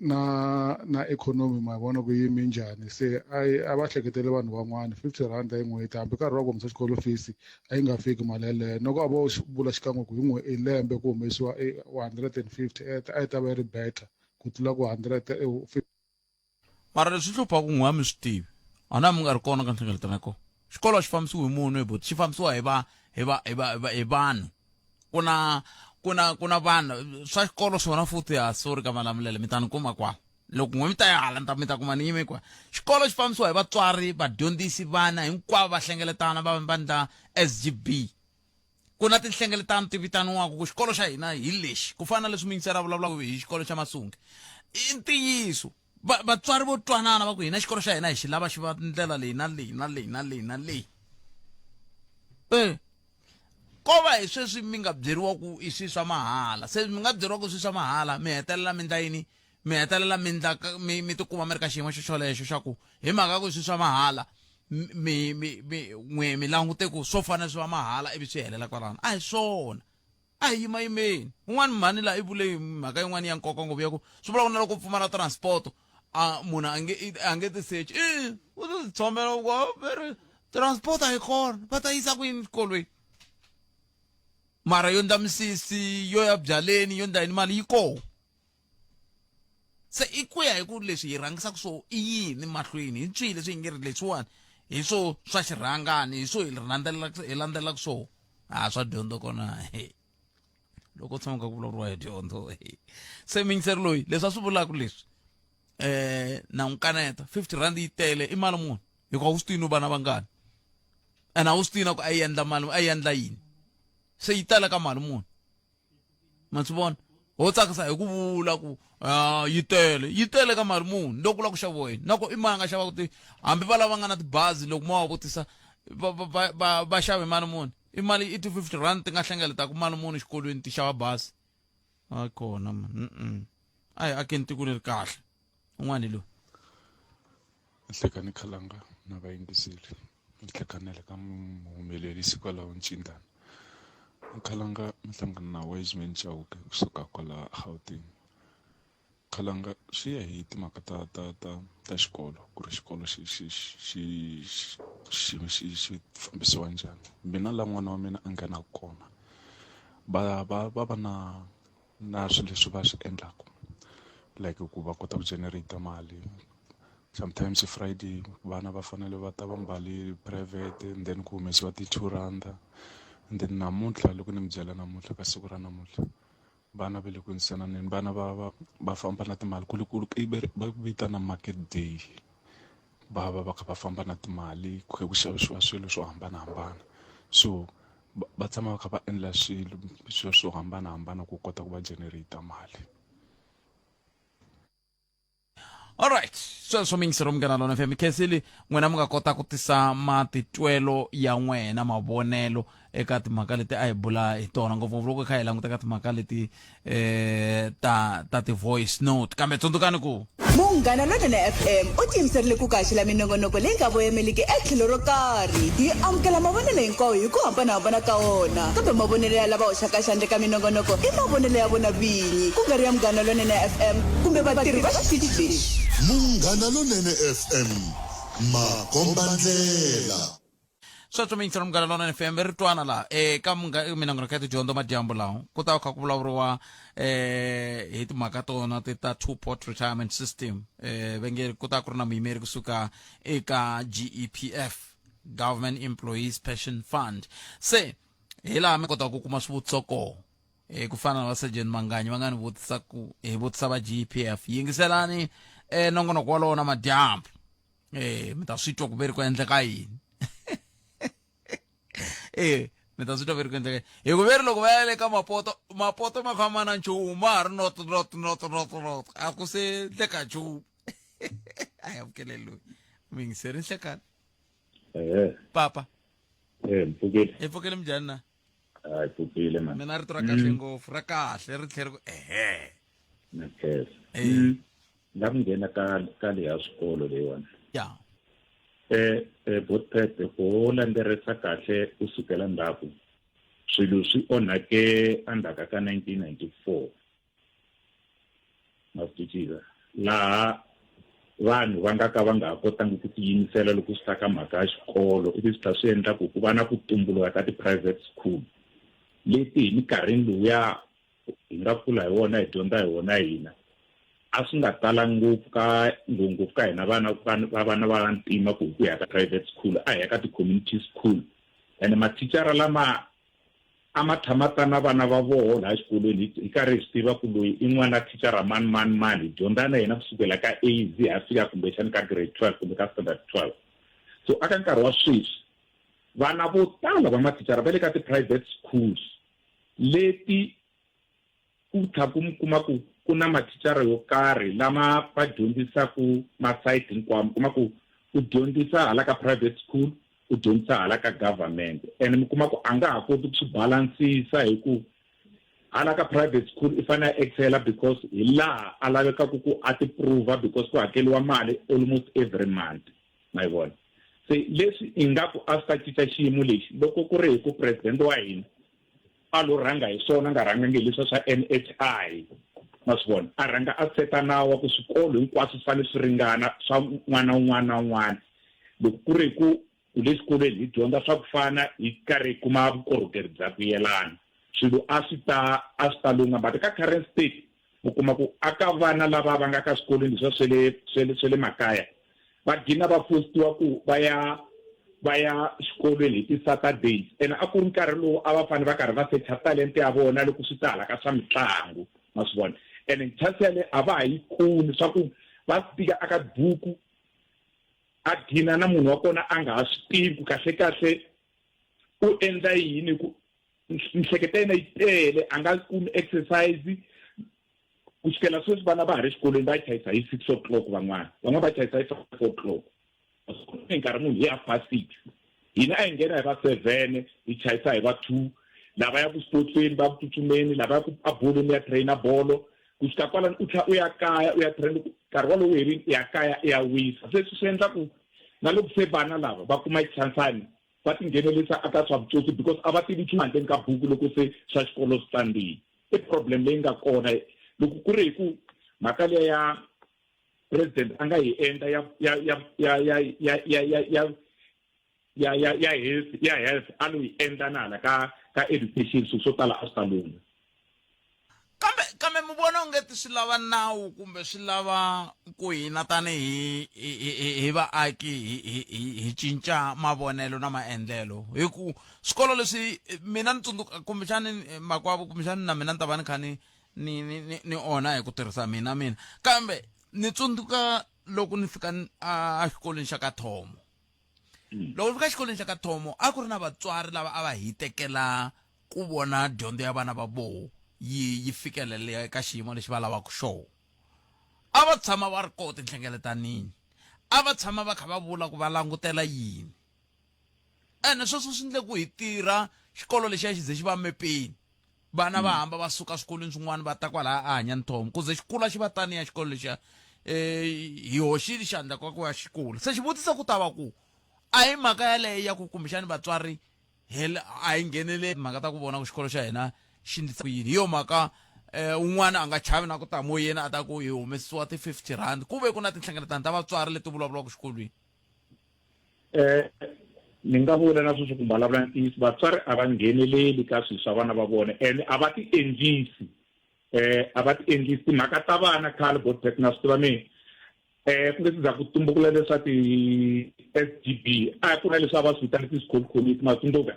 na na ikhonomi ma vona ku yimi njhani se a yi a va hleketele vanhu van'wana 50 rand hi n'hweti hambi nkarhi wa ku humesa xikolo fees a yi nga fiki mali yeleyo loko a vo vula xikan'we ku hi n'we hi lembe ku humesiwa 150 a yi ta va yi ri better ku tlula ku 100 Mara leswi hluphaka n'we a mi swi tivi. A na mi nga ri kona ka nhlengeletano ya kona. Xikolo a xi fambisiwi hi munhu buti, xi fambisiwa hi va hi va hi va hi va hi vanhu. Ku na ku na ku na vanhu swa xikolo swona futhi ha sorry ka Malamulele mi ta ni kuma kwala. Loko n'we mi ta ya hala ni ta mi ta kuma ni yime kwala. Xikolo xi fambisiwa hi vatswari, vadyondzisi, vana hinkwavo va hlengeletana va va ndla SGB. Ku na tinhlengeletano ti vitaniwaka ku xikolo xa hina hi lexi, ku fana na leswi muyingiseri a vulavulaka hi xikolo xa Masungi. I ntiyiso, va, vatswari vo twanana va ku hina xikolo xa hina hi xi lava xi va ndlela leyi na leyi na leyi na leyi na leyi. E, ko va hi sweswi mi nga byeriwa ku i swi swa mahala, se mi nga byeriwa ku swi swa mahala mi hetelela mi ndla yini? Mi hetelela mi ndla mi, mi tikuma mi ri ka xiyimo xo xolexo xa ku hi mhaka ku swi swa mahala mi mi mi n'we mi langute ku swo fanele swi va mahala ivi swi helela kwalano a hi swona a hi yima yimeni un'wana mhani la i vule mhaka yin'wana ya nkoka ngopfu ya ku swi vula ku na loko u pfumala transport a munhu a nge a nge ti search i u ti tshamela ku veri transport a yi kona va ta yisa ku yini xikolweni mara yo ndla misisi yo ya byaleni yo ndla yini mali yi kona Se i ku ya hi ku leswi hi rhangisaka swo i yini mahlweni, hi swihi leswi hi nge ri leswiwani hi swo swa xirhangani, hi swo hi landzelelaka hi landzelelaka swo. A swa dyondzo kona he. Loko u tshama ka ku vulavuriwa hi dyondzo he. Se muyingiseri loyi leswi a swi vulaka leswi eh na n'wi kaneta 50 rand yi tele i mali muni hikuva a wu swi tivi no vana vangani and a wu swi tivi na ku a yi endla mali a yi endla yini se yi tala ka mali muni ma swi vona ho tsakisa hi ku vula ku ah, yi tele yi tele ka mali muni loko u lava ku xava yini na ku i mani a nga xavaka ti hambi va lava nga na tibazi loko mo va vutisa va va va va va xave mali muni i mali i ti-fifty rand ti nga hlengeletaka mali muni xikolweni ti xava bazi a kona man mm a hi akeni tiko leri kahle un'wana hi loyi. Nhlekani Khalanga na vayingiseri Nhlekani na le ka muhumelerisi kwalaho Ncindana Khalanga mi hlangana na Wiseman Chauke kusuka kwala Gauteng. Khalanga swi ya hi timhaka ta ta ta ta xikolo ku ri xikolo xi xi xi xi xi xi fambisiwa njhani. Mina laha n'wana wa mina a nghenaka kona va va va va na na swilo leswi va swi endlaka like ku va kota ku generate mali sometimes Friday vana va fanele va ta va mbale private and then ku humesiwa ti-two rhanda and then namuntlha loko ni mi byela namuntlha ka siku ra namuntlha vana va le ku endlisananeni vana va va va famba na timali ku ku va ku vitana market day va va va kha va famba na timali ku kha ku xavisiwa swilo swo hambanahambana so va tshama va kha va endla swilo swo swo hambanahambana ku kota ku va generate mali. Alright, sweswo miyingisero Munghana Lona FM Khensile n'wina mi nga kota ku tisa matitwelo ya n'wena mavonelo eka timhaka leti a hi bula hi tona ngopfungopfu loko hi kha hi languta ka timhaka leti eh ta ta ti-voice note kambe tsundzukani ku Munghana Lonene FM u tiyimiserile ku kaxela minongonoko leyi nga voyemeliki etlhelo ro karhi. Hi amukela mavonelo hinkwawo hi ku hambanahambana ka wona, kambe mavonelo ya lava hoxaka xandla eka minongonoko i mavonelo ya vona vinyi, ku nga ri ya Munghana Lonene FM kumbe vatirhi va xitichi lexi. Munghana Lonene FM, makombandlela. Sweswo miyingiselo Munghana Lonene FM ri twana laha eka minongonoko ya tidyondzo madyambu lawa ku ta kha ku vulavuriwa hi timhaka tona ti ta two pot retirement system va nge ku ta ku ri na muyimeri kusuka eka GEPF Government Employees Pension Fund se hi laha mi kotaka ku kuma swivutiso kona ku fana na va Sergeant Manganyi va nga ni vutisa ku hi vutisa va GEPF yingiselani nongonoko wolowo na madyambu mi ta swi twa ku ve ri ku endleka yini mi ta swi twa ve ri ku endleka hi ku ve ri loko va ya le ka mapoto mapoto ma kha ma na nchumu ma ha ri not not not not not a ku se ndleka nchumu a hi amukeleli loyi muyingiseri nhlekani papa Mpfukile. Hi pfukile minjhani na? Hayi pfukile man. Mina rito ra kahle ngopfu, ra kahle ri tlhela ku ehe. Na khensa. La ku nghena ka ka leya swikolo leyiwani. Ya. Botpet ho landzelerisa kahle ku sukela ndzhaku swilo swi onhake endzhaku ka 1994 ma swi twisisa laha vanhu va nga ka va nga ha kotangi ku tiyimisela loko swi ta ka mhaka ya xikolo ivi swi tlhela swi endla ku ku va na ku tumbuluka ka ti-private school leti hi minkarhini lowuya hi nga kula hi wona hi dyondza hi wona hina a swi nga tala ngopfu ka ngopfu ka hina vana va vana va vantima ku hi ku ya ka private school a hi ya ka ti-community school ene mathicara lama a ma tshama ta na vana va voho laha xikolweni hi karhi hi swi tiva ku loyi i n'wana thicara mani mani mani hi dyondza na yena kusukela ka A Z ha fika kumbexani ka grade 12 kumbe ka standard 12 so aka nkarhi wa sweswi vana vo tala va mathicara va le ka ti-private schools leti ku tlha ku mi kuma ku ku na mathicara yo karhi lama va dyondzisaku masayiti hinkwawo mi kuma ku u dyondzisa hala ka private school u dyondzisa hala ka government and mi kuma ku a nga ha koti ku swi balansisa hi ku hala ka private school i fanele a excela because hi laha a lavekaka ku a ti prova because ku hakeliwa mali almost every month ma yi vona se leswi ingaku a swi ta cinca xiyimo lexi loko ku ri hi ku president wa hina a lo rhanga hi swona a nga rhangangi hi leswiya swa NHI ma swi vona a rhanga a seta nawu wa ku swikolo hinkwaswo swi fanele swi ringana swa n'wana un'wana na un'wana loko ku ri ku u le xikolweni hi dyondza swa ku fana hi karhi hi kuma vukorhokeri bya ku yelana swilo a swi ta a swi ta lungha but ka current state u kuma ku aka vana lava va nga ka swikolweni leswiya swa le swa le swa le makaya va gina va fostiwa ku va ya va ya xikolweni hi ti-saturdays ene a ku ri nkarhi lowu a va fanele va karhi va secha talente ya vona loko swi ta hala ka swa mitlangu ma swi vona ene chance yaleyo a va ha yi kumi swa ku va fika aka buku a gina na munhu wa kona a nga ha swi tivi ku kahle-kahle u endla yini ku miehleketo ya yena yi tele a nga kumi exercise ku sukela sweswi vana va ha ri xikolweni va chayisa hi 6 o'clock van'wana van'wana va chayisa hi 5 o'clock hi nkarhi munhu hi half past 6 hina a hi nghena hi va 7 hi chayisa hi va 2 lava ya ku sportsweni va ku tsutsumeni lava ya ku abolweni ya trainer bolo ku fika kwalano u tlhela u ya kaya u ya train nkarhi wolowo herini u ya kaya u ya wisa se swi endla ku na loko se vana lava va kuma chansani va tinghenelisa aka swa vutsotsi because a va tivi nchumu handleni ka buku loko se swa xikolo swi tsandzile i problem leyi nga kona loko ku ri hi ku Mhaka liya ya president a nga yi endla ya ya ya ya ya ya ya ya ya ya ya ya health ya health a lo yi endla na hala ka ka education swilo swo tala a swi ta lungha. Kambe kambe mi vona onge ti swi lava nawu kumbe swi lava ku hina tanihi hi hi hi vaaki hi hi hi hi cinca mavonelo na maendlelo hi ku swikolo leswi mina ni tsundzuka kumbexani makwavo kumbexani na mina ni ta va ni kha ni ni ni ni ni onha hi ku tirhisa mina mina kambe ni tsundzuka loko ni fika a xikolweni xa ka Thomo loko ni fika xikolweni xa ka Thomo a ku ri na vatswari lava a va hitekela ku vona dyondzo ya vana va voho yi yi fikelela eka xiyimo lexi va lavaka xona a va tshama va ri koho tinhlengeletanini a va tshama va kha va vula ku va langutela yini ene sweswo swi endle ku hi tirha xikolo lexiya xi ze xi va mepeni vana va hamba va suka swikolweni swin'wana va ta kwalaya a hanya nthomo ku ze xi kula xi va taniya xikolo lexiya um hi hoxile xandla kwa ku ya xi kula se xivutiso ku ta va ku a hi mhaka yaleyo ya ku kumbexani vatswari hel a hi ngheneleli mhaka ta ku vona ku xikolo xa hina xi ndlisa ku yini hi yo mhaka um un'wana a nga chavi na ku ta moyeni a ta ku hi humesiwa ti-50 rand ku ve ku na tinhlengeletano ta vatswari leti vulavulaka xikolweni. Ni nga vula na sweswi ku vulavula ntiyiso vatswari a va ngheneleli ka swilo swa vana va vona and a va ti endlisi a va ti endlisi timhaka ta vana khale Godfrey na swi tiva mina ku nge se za ku tumbukula leswa ti-S_G_B a ku na leswi a va swi vitana ti-school committee ma tsundzuka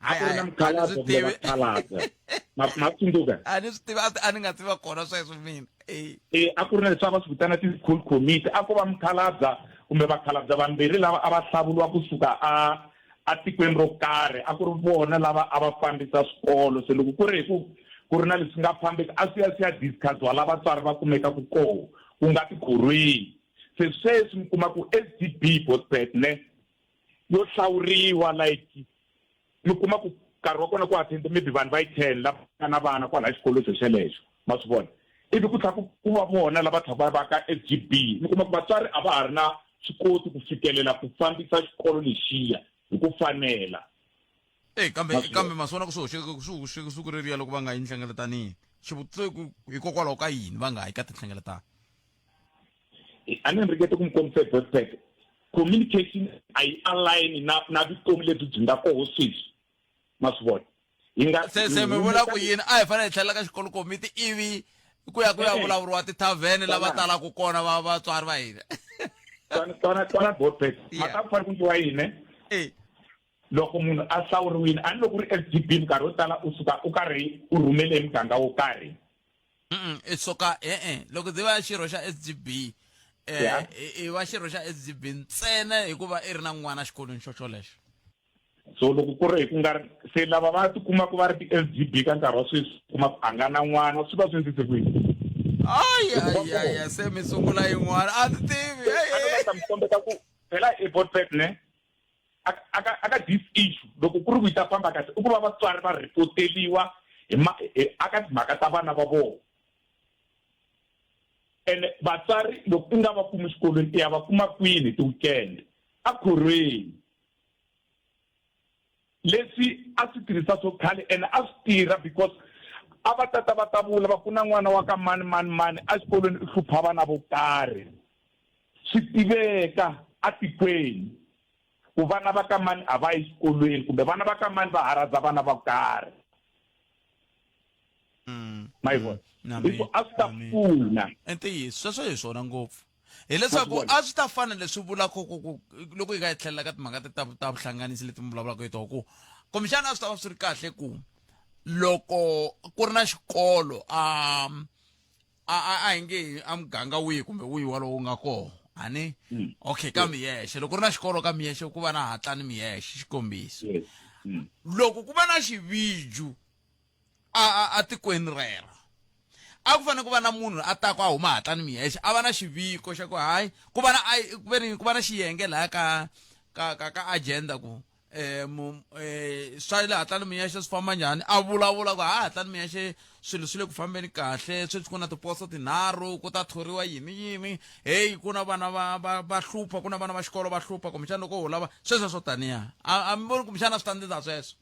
a ku ri na mukhalabye kumbe vakhalabye ma ma tsundzuka a ni swi tivi a ni nga tiva kona sweswo mina e a ku ri na leswi a va swi vitana ti-school committee a ko va mukhalabya kumbe vakhalabya vambirhi lava a va hlawuriwa kusuka a atikweni ro karhi a ku ri vona lava a va fambisa swikolo se loko ku ri hi ku ku ri na leswi nga fambeki a swi ya swi ya discussiwa la vatswari va kumekaku koho ku nga tikhorweni se sweswi mi kuma ku S_D_B Bosbet ne yo hlawuriwa like mi kuma ku nkarhi wa kona ku attend maybe vanhu va yi 10 lava nga na vana kwalaya xikolo xo xelexo ma swi vona ivi ku tlhela ku va vona lava tlhela va va ka S_G_B mi kuma ku vatswari a va ha ri na swi koti ku fikelela ku fambisa xikolo lexiya hi ku fanela. E kambe kambe ma swi vona ku swi hoxeke swi hoxeke siku reriya loko va nga yi nhlengeletanini xivutiso ku hikokwalaho ka yini va nga yi ka tinhlengeletano a ni ringete ku mi kombisa hi Botpet communication a yi align na na vutomi lebyi byi nga koho sweswi ma swi vona hi nga se se mi vula ku yini a hi fanele hi tlhelela ka xikolo komiti ivi ku ya ku ya vulavuriwa tithavhene lava talaka kona va vatswari va hina twana twana twana Botpet mhaka ku fanele ku endliwa yini loko munhu a hlawuriwile a ni loko u ri S_G_B minkarhi yo tala u suka u karhi u rhumele hi muganga wo karhi I suka e-e loko ndzi va xirho xa S_G_B Yeah. i va xirho xa S_G_B ntsena hikuva i ri na n'wana xikolweni xo xolexo so loko ku ri hi ku nga ri se lava va tikumaka va ri ti-S_G_B ka nkarhi wa sweswi kuma ku a nga na n'wana swi va swi endlise ku yini ayi ayi ayi se mi sungula yin'wana a ndzi tivi a ni ta mi kombeta ku phela i Botpet ne aka aka this issue loko ku ri ku yi ta famba kahle i ku va vatswari va ripoteliwa hi ma aka timhaka ta vana va vona ene vatswari loko u nga va kumi xikolweni i ya va kuma kwini ti-weekend akhorweni leswi a swi tirhisa swo khale ene a swi tirha because a va tata va ta vula va ku na n'wana wa ka mani mani mani exikolweni u hlupha vana vo karhi swi tiveka atikweni ku vana va ka mani a va yi xikolweni kumbe vana va ka mani va haraza vana va karhi ma yi vona hi ku a swi ta pfuna i ntiyiso sweswo hi swona ngopfu hileswaku a swi ta fana leswi vulaka ku ku loko hi nga hi tlhelela ka timhaka ta ta vuhlanganisi leti mi vulavulaka hi tona ku kumbexana a swi ta va swi ri kahle ku loko ku ri na xikolo a a a a hi nge a muganga wihi kumbe wihi walowo wu nga kona ani okay ka miyexe loko ku ri na xikolo ka miyexe ku va na hatlani miyexe xikombiso loko ku va na xiviju a a atikweni rero a ku fanele ku va na munhu a taku a huma hatlani miyexe a va na xiviko xa ku hayi ku va na ku ve ni ku va na xiyenge laya ka ka ka ka agenda ku eh mu eh swa le hatlani miyexe swi famba njhani a vulavula ku ha hatlani miyexe swilo swi le ku fambeni kahle sweswi ku na tiposo tinharhu ku ta thoriwa yini yini heyi ku na vana va va va hlupha ku na vana va xikolo va hlupha kumbexana loko ho lava sweswo swo taniya a a mi voni kumbexana swi ta ndzi sweswo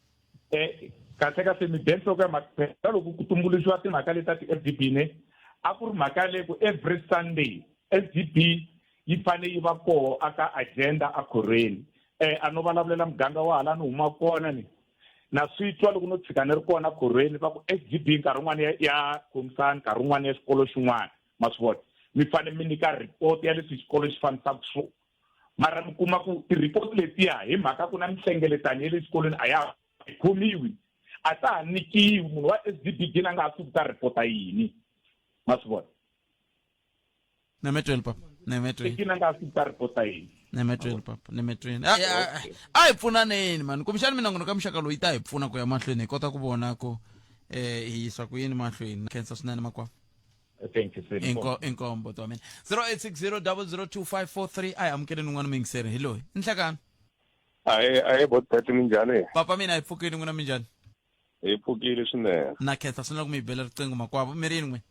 Kahle kahle mi be nhloko ya mhaka phela loko ku tumbuluxiwa timhaka leti ta ti-F_D_B ne A ku ri mhaka yaleyo ku every Sunday SGB yi fane yi va koho aka agenda a khorweni. Eh a no vulavulela muganga wa hala ni huma kona ni. Na swi twa loko no tshika ni ri kona khorweni va ku SGB nkarhi wun'wana ya ya khomisana nkarhi wun'wana ya xikolo xin'wana ma swi vona. Mi fane mi nyika report ya leswi xikolo xi fambisaka swona. Mara mi kuma ku ti-report letiya hi mhaka ku na mihlengeletano ya le xikolweni a ya khomiwi a ta ha nyikiwi munhu wa SGB gina a nga ha swi ta report-a yini ma swi vona. Nemetweni papa nemetweni. Gina a nga ha swi ta report-a yini. Nemetweni papa nemetweni. A hi pfunaneni mani kumbexani minongonoko ya muxaka lowu yi ta hi pfuna ku ya mahlweni hi kota ku vona ku eh hi yisa ku yini mahlweni. Khensa swinene makwavo. Thank you sir. Inko inkombo to mina. 0860002543 a hi amukeleni un'wana muyingiseri hi loyi. Nhlekani. Ahe ahe botpet minjhani? Papa mina hi pfukile n'wina minjhani? Hi pfukile swinene. Na khensa swinene ku mi bela riqingho makwavo mi ri yini n'wina?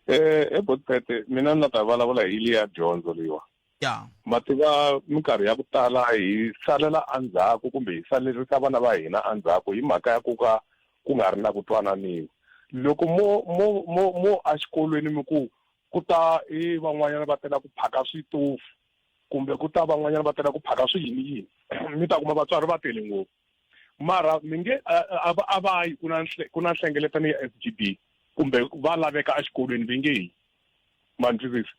Eh e botpet mina ni la ta vulavula hi liya dyondzo leyiwa. Ya. Ma tiva minkarhi ya ku tala hi salela endzhaku kumbe hi salerisa vana va hina endzhaku hi mhaka ya ku ka ku nga ri na ku twananiwa. Loko mo mo mo mo exikolweni mi ku ku ta i van'wanyana va tela ku phaka switofu kumbe ku ta van'wanyana va tela ku phaka swi yini yini mi ta kuma vatswari va tele ngopfu mara mi nge a va yi ku na ku na nhlengeletano ya S_G_B kumbe va laveka exikolweni va nge yi ma ni twisisa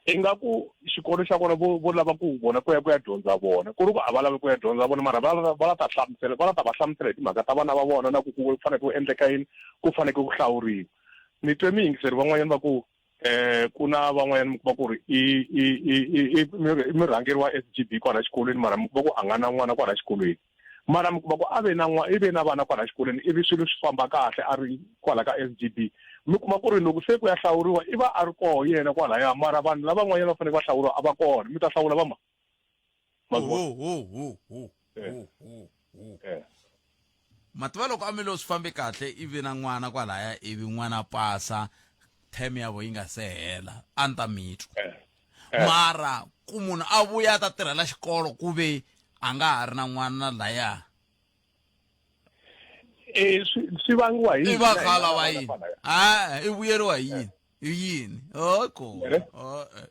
ingaku xikolo xa kona vo vo lava ku vona ku ya ku ya dyondza vona ku ri ku a va lavi ku ya dyondza vona mara va va la ta hlamusela va la ta va hlamusela hi timhaka ta vana va vona na ku ku faneke ku endleka yini ku faneke ku hlawuriwa ni twe miyingiseri van'wanyana va ku eh ku na van'wanyana mi kuma ku ri i i i i i murhangeri wa S_G_B kwala xikolweni mara mi kuma ku a nga na n'wana kwala xikolweni mara mi kuma ku a ve na n'wa i ve na vana kwala xikolweni ivi swilo swi famba kahle a ri kwala ka S_G_B mi kuma ku ri loko se ku ya hlawuriwa i va a ri koho yena kwalaya mara vanhu lavan'wanyana va fanele va hlawuriwa a va kona mi ta hlawula va mani mativa loko a mi lo swi fambi kahle ivi na n'wana kwalaya ivi n'wana pasa term ya vo yi nga se hela a ni ta mi twa eh. eh. mara ku munhu a vuya a ta tirhela xikolo ku ve a nga ha ri na n'wana laya eh swi vangiwa hi i va khala wa yini a i vuyeriwa hi yini i yini oko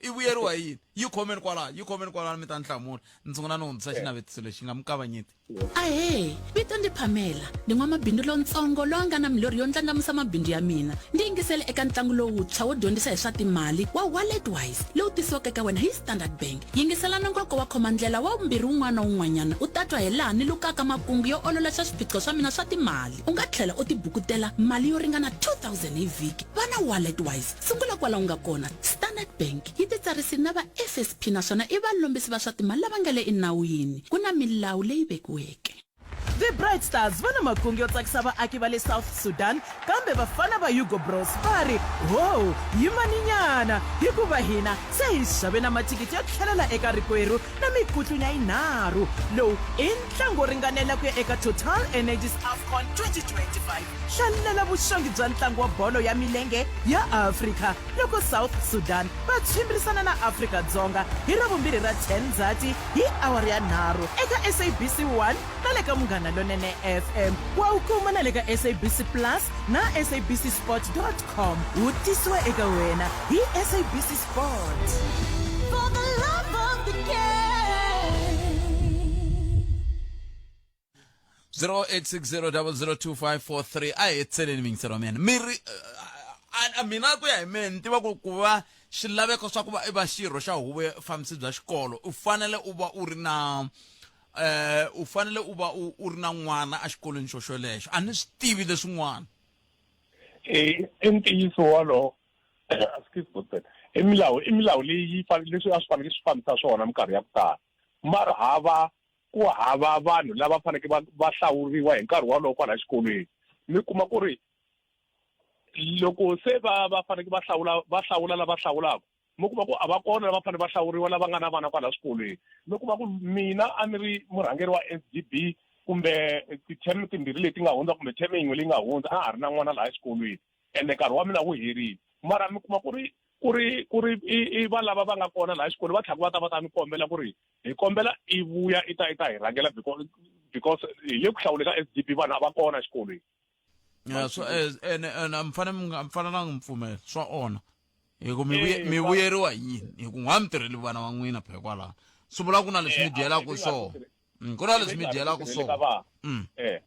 i vuyeriwa hi yini yi khomeni kwalaho yi khomeni kwalaho mi ta ni hlamula ni sungula ni hundzisa xinavetiso lexi nga mi kavanyeti Ahee, vito ndi Pamela, ndi n'wamabindzu lontsongo loyi a nga na milorho yo ndlandlamuxa mabindzu ya mina. Ndi yingisele eka ntlangu lowuntshwa wo dyondzisa hi swa timali wa WalletWise lowu tisiwaka eka wena hi Standard Bank. Yingisela nongonoko wa khomandlela wa vumbirhi wun'wana na wun'wanyana u ta twa hilaha ni lukaka makungu yo ololoxa swiphiqo swa mina swa timali. U nga tlhela u tibukutela mali yo ringana 2000 hi vhiki. Va na WalletWise. Sungula kwala u nga kona. Standard Bank yi titsarisile na va FSP naswona i valombisi va swa timali lava nga le enawini. Ku na milawu leyi vekiweke. The Bright Stars va na makungu yo tsakisa vaaki va le South Sudan, kambe vafana va Hugo Broos va ri, Ho, yimaninyana, hikuva hina se hi xave na mathikithi yo tlhelela eka rikwerhu na mikutlunya yinharhu. Lowu i ntlangu wo ringanela ku ya eka Total Energies AFCON 2025. Hlalela vuxongi bya ntlangu wa bolo ya milenge ya Afrika loko South Sudan va tshwimbirisana na Afrika-Dzonga hi Ravumbirhi ra 10 Ndzhati hi awara ya nharhu eka SABC 1 na le ka Munghana Lonene FM. Wa wu kuma na le ka SABC Plus na sabcsport.com. Wu tisiwa eka wena hi SABC Sport. For the love of the game. 0860002543 a hi hetseleni mingiselo wa mina mi ri eh, mina ku ya hi mina ni tiva ku ku va xilaveko swa ku va i va xirho xa huvo ya fambisi bya xikolo u fanele u va u ri na eh u fanele u va u ri na n'wana exikolweni xo xolexo a ni swi tivi leswin'wana e i ntiyiso wolowo excuse me i milawu i milawu leyi leswi a swi fanele swi fambisa swona minkarhi ya ku tala mara hava ku hava vanhu lava faneleke va va hlawuriwa hi nkarhi wolowo kwala xikolweni mi kuma ku ri loko se va va faneleke va hlawula va hlawula lava hlawulaka mi kuma ku a va kona lava fanele va hlawuriwa lava nga na vana kwala swikolweni mi kuma ku mina a ni ri murhangeri wa S G B kumbe ti-term timbirhi leti nga hundza kumbe term yin'we leyi nga hundza a ha ri na n'wana laha exikolweni ende nkarhi wa mina wu herile mara mi kuma ku ri ku ri ku ri i i va lava va nga kona laha xikolweni va tlhela va ta va ta mi kombela ku ri hi kombela i vuya i ta i ta hi rhangela because because hi le ku hlawuleni ka S_G_B vanhu a va kona exikolweni. Ya, swo ene ene a mi fane mi nga- a mi fanelanga mi pfumela swa onha hi ku mi vuye- Eh, mi va- vuyeriwa hi yini hi ku n'wa mi tirheli vana va n'wina phela kwalano swi vula ku na leswi mi Eh, dyelaka ivi nga swona ri ku Ku na ivi leswi mi nga ri ku dyelaka tirheli ka swona vana. Eh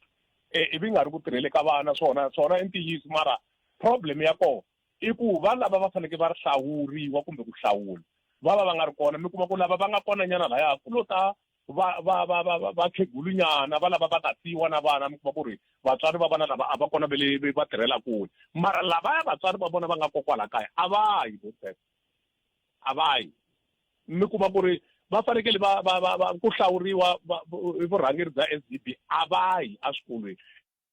eh ivi nga ri ku tirheli ka vana swona swona i ntiyiso mara problem ya kona i ku va lava va fanekele va ri hlawuriwa kumbe ku hlawula va va va nga ri kona mi kuma ku lava va nga kona nyana laya ku lo ta va va va va va vakhegulunyana va lava va nga siyiwa na vana mi kuma ku ri vatswari va vana lava a va kona ve le va tirhela kule mara lavaya vatswari va vona va nga ko kwala kaya a va yi botset a va yi mi kuma ku ri va fanekele va va va va ku hlawuriwa hi vurhangeri bya S_D_B a va yi eswikolweni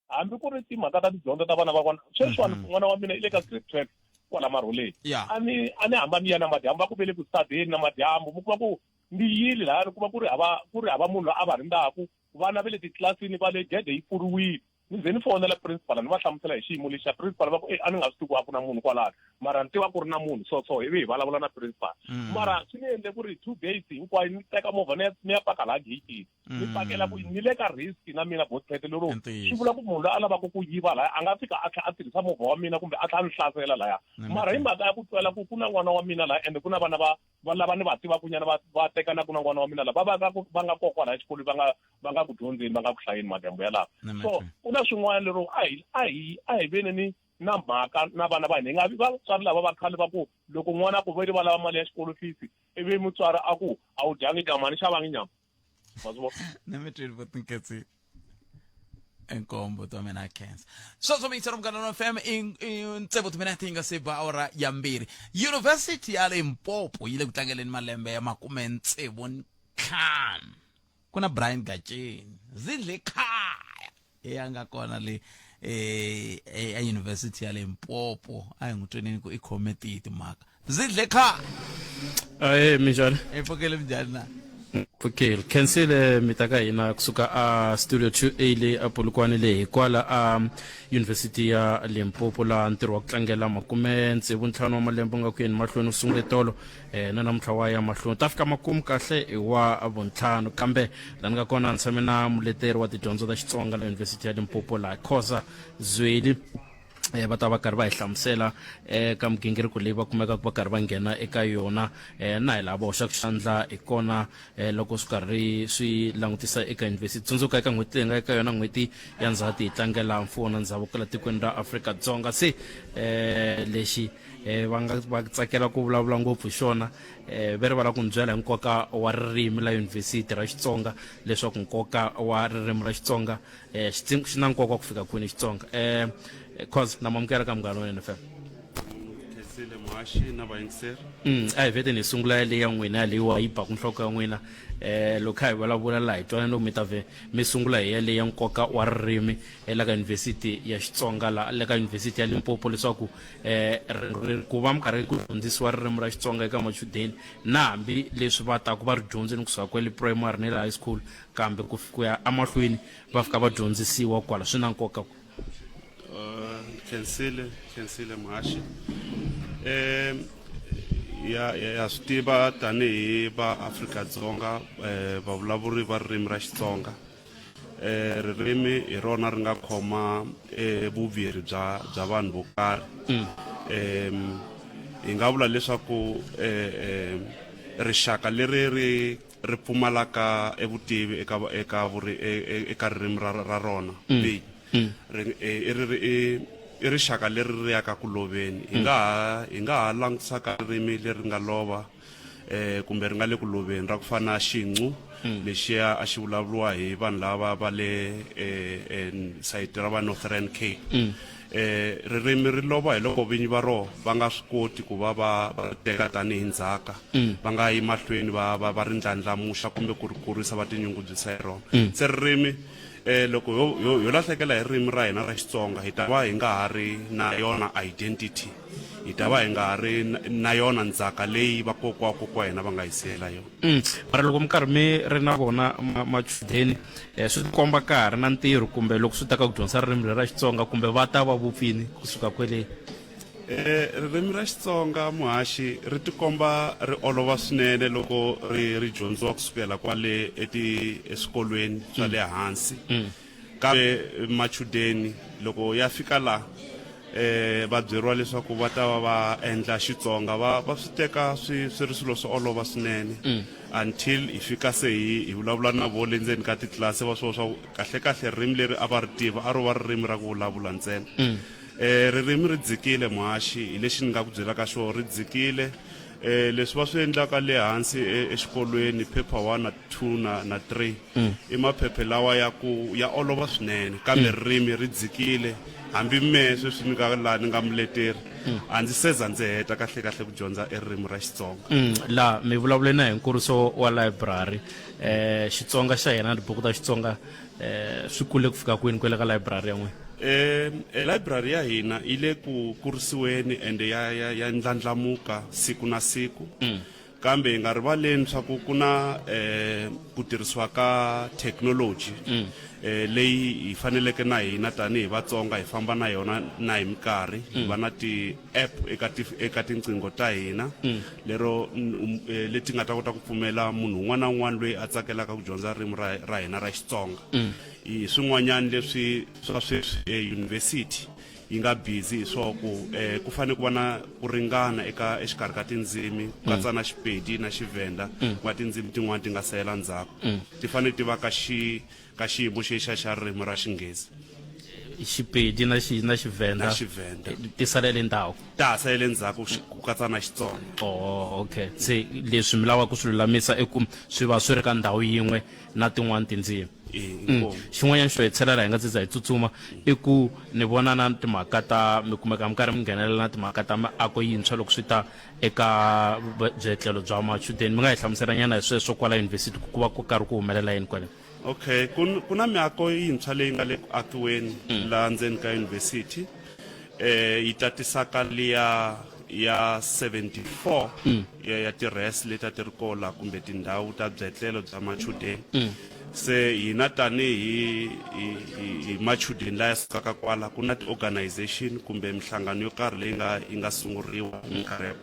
hambi ku ri timhaka ta tidyondzo ta vana va vona sweswiwani mhm. n'wana wa mina i le ka grade 12 kwala marholeni a ni a ni hamba ni ya na madyambu va ku ve le ku stadeni na madyambu mi kuma ku ni yile laha ni kuma ku ri hava ku ri hava munhu loyi a va rindzaku vana va le titlilasini va le gede yi pfuriwile ni ze ni fonela principal ni va hlamusela hi xiyimo lexiya principal va ku e a ni nga swi tivi ku a ku na munhu kwalano mara ni tiva ku ri na munhu so so ivi hi vulavula na principal mm. mara swi ni endle ku ri two days hinkwayo ni teka movha ni ya ni ya paka laha geyitini ni mm. pakela ku ni le ka risk na mina botete lero swi vula ku munhu loyi a lavaka ku yiva laya a nga fika a tlhela a tirhisa movha wa mina kumbe a tlhela a ni hlasela laya mara hi mhaka ya ku twela ku ku na n'wana wa mina laya ende ku na vana va va lava ni va tivaka nyana va va tekanaka na n'wana wa mina lava va va va nga koho kwalaya xikolweni va nga va nga ku dyondzeni va nga ku hlayeni madyambu yalawa so ku na swin'wana lero a hi a hi a hi veni ni na mhaka na vana va hina hi nga vi vatswari lava va khale va ku loko n'wana ku ve va lava mali ya xikolo fees ivi mutswari a ku a wu dyangi nyama a ni xavangi nyama ma swi vona ni mi twile vutinketsi inkombo ta mina khensa sweswo miyingiselo munghana wa fm i ntsevu timinete yi nga se ba awara ya mbirhi yunivhesiti ya limpopo yi le ku tlangeleni malembe ya makume ntsevu ntlhanu ku na brian gatsheni zidle khaya ya nga kona le eh eyunivhesiti ya limpopo a hi n'wi tweneni ku i khome tihi timhaka zidle khaya ahe minjhani hi pfukele minjhani na pfukile khensile mi ta ka hina kusuka a studio 2a leyi a polokwane leyi kwala a yunivhesiti ya limpopo laha ntirho wa ku tlangela makume tsevu ntlhanu wa malembe u nga ku yeni mahlweni wu sungule tolo eh, na namuntlha wa ya mahlweni ta fika makumu kahle hi wa vuntlhanu kambe la ni nga kona ni tshame na muleteri wa tidyondzo ta xitsonga la yunivhesiti ya limpopo laha khoza zweli eh, va ta va karhi va hi hlamusela eka eh, migingiriko leyi va kumekaka va karhi va nghena eka yona eh, na hi laha va hoxaka xandla hi kona eh, loko swi karhi swi langutisa eka yunivhesiti tsundzuka eka n'hweti leyi nga eka yona n'hweti ya ndzhati hi tlangela mfuwo na ndzhavuko la tikweni ra afrika-dzonga se eh, lexi eh, va nga va tsakela ku vulavula ngopfu hi xona eh, ve ri va lava ku ni byela hi nkoka wa ririmi la yunivhesiti ra xitsonga leswaku nkoka wa ririmi ra xitsonga eh, xi na nkoka ku fika kwini xitsonga eh, cause na mamukela ka munghana wa nfm khensile muhaxi na vayingiseri a hi vheteni hi sungula yaleyi ya n'wina yaleyiwa yi baku nhloko ya n'wina eh loko kha hi vulavula laha hi twanana loko mi ta vhe mi sungula hi yaleyi ya nkoka wa ririmi la ka yunivhesiti ya xitsonga la le ka yunivhesiti ya limpopo leswaku eh ku va mi karhi ku dyondzisiwa ririmi ra xitsonga eka machudeni na hambi leswi va taku va ri dyondzini kusuka kwale primary ne le high school kambe ku ku ya emahlweni va fika va dyondzisiwa kwala swi na nkoka ku khensile khensile muhaxi um ya ya swi tiva tanihi va Afrika-Dzonga eh, vavulavuri va ririmi ra Xitsonga eh, ririmi hi rona ri nga khoma eh, vuviri bya bya vanhu vo karhi um hi nga vula leswaku eh, eh, rixaka leri ri ri pfumalaka evutivi eka eka vuri e, e, eka ririmi ra, ra rona mm. vinyi mm. E, i ri i rixaka leri ri yaka ku loveni hi nga ha hi nga ha langutisa ka ririmi leri nga lova eh kumbe ri nga le ku loveni ra ku fana na xincu mm. lexiya a xi vulavuriwa hi vanhu lava va le eh, sayiti ra va northern cape mm. eh ririmi ri lova hi loko vinyi va rona va nga swi koti ku va va va teka tanihi ndzhaka mm. va nga yi mahlweni va va va ri ndlandlamuxa kumbe ku ri kurisa va tinyungubyisa hi rona mm. se ririmi eh loko yo yo lahlekela hi ririmi ra hina ra Xitsonga hi ta va hi nga ha ri na yona identity hi ta va hi nga ha ri na yona ndzhaka leyi vakokwa kokwa hina va nga hi siyela yona mm. mara loko mi karhi mi ri na vona machudeni eh, swi tikomba ka ha ri na ntirho kumbe loko swi ta ka ku dyondzisa ririmi leri ra Xitsonga kumbe va ta va vupfini kusuka kwele Eh, ririmi ra Xitsonga muhaxi ri tikomba ri olova swinene loko ri ri dyondziwa kusukela kwale eti eswikolweni swa le hansi mm. Kambe machudeni loko ya fika la eh va byeriwa leswaku va ta va va endla Xitsonga va va swi teka swi swi ri swilo swo olova swinene mm. until hi fika se hi hi vulavula na vo le ndzeni ka titlilasi va swi vona swa kahle kahle ririmi leri a va ri tiva a ro va ririmi ra ku vulavula ntsena mm. eh ririmi ri dzikile muhaxi hi lexi ni nga ku byelaka xona ri dzikile eh leswi va swi endlaka le hansi e, exikolweni paper 1 na 2 na na 3 mm. i maphephe lawa ya ku ya olova swinene kambe mm. ririmi ri dzikile hambi mehe sweswi ni nga laha ni nga muleteri mm. a ndzi seza ndzi heta kahle kahle ku dyondza eririmi ra Xitsonga mm, la mi vulavule na hi nkuriso wa library eh Xitsonga xa hina na tibuku ta Xitsonga eh swi kule ku fika kwini kwele ka library ya n'wina eh e library ya hina yi le ku kurisiweni ende ya ya ya ndlandlamuka siku na siku mm. Kambe hi nga rivaleni swa ku ku na eh, ku tirhisiwa ka thekinoloji mm. eh, leyi hi faneleke na hina tanihi Vatsonga hi famba na yona na hi minkarhi hi mm. va na ti-app eka ti, eka tinqingho ta hina mm. lero um, eh, leti nga ta kota ku pfumela munhu un'wana na un'wana loyi a tsakelaka ku dyondza ririmi ra, ra hina ra Xitsonga mm. hi swin'wanyana leswi swa sweswi eyunivhesiti yi nga busy hi swo ku eh, ku fanele ku va na ku ringana eka exikarhi ka tindzimi ku katsa na Xipedi na Xivenda mm. ku nga tindzimi tin'wana ti nga sayela ndzhaku mm. ti fanele ti va ka xi ka xiyimo xexa xa ririmi ra Xinghezi. Xipedi na xi na Xivenda na Xivenda ti salele ndzhaku ta ha salele ndzhaku ku katsa na Xitsonga. Oh, okay se leswi mi lavaka ku swi lulamisa i ku swi va swi ri ka ndhawu yin'we na tin'wana tindzimi. Mm. Xin'wanyana xo hetelela hi nga se za hi tsutsuma i ku ni vona na timhaka ta mi kumeka mi karhi mi nghenelela na timhaka ta miako yintshwa loko swi ta eka byetlelo bya machudeni mi nga hi hlamuselanyana hi sweswo kwala yunivhesiti ku va ku karhi ku humelela yini kwale okay ku na miako yintshwa leyi nga le ku akiweni mm. laha ndzeni ka yunivhesiti eh yi tatisaka liya ya 74 mm. ya, ya ti-res leti a ti ri kona kumbe tindhawu ta byetlelo bya machudeni mm. se hina tanihi hi, hi, hi machudeni laya sukaka kwala ku na ti-organization kumbe minhlangano yo karhi leyi nga yi nga sunguriwa minkarhi ya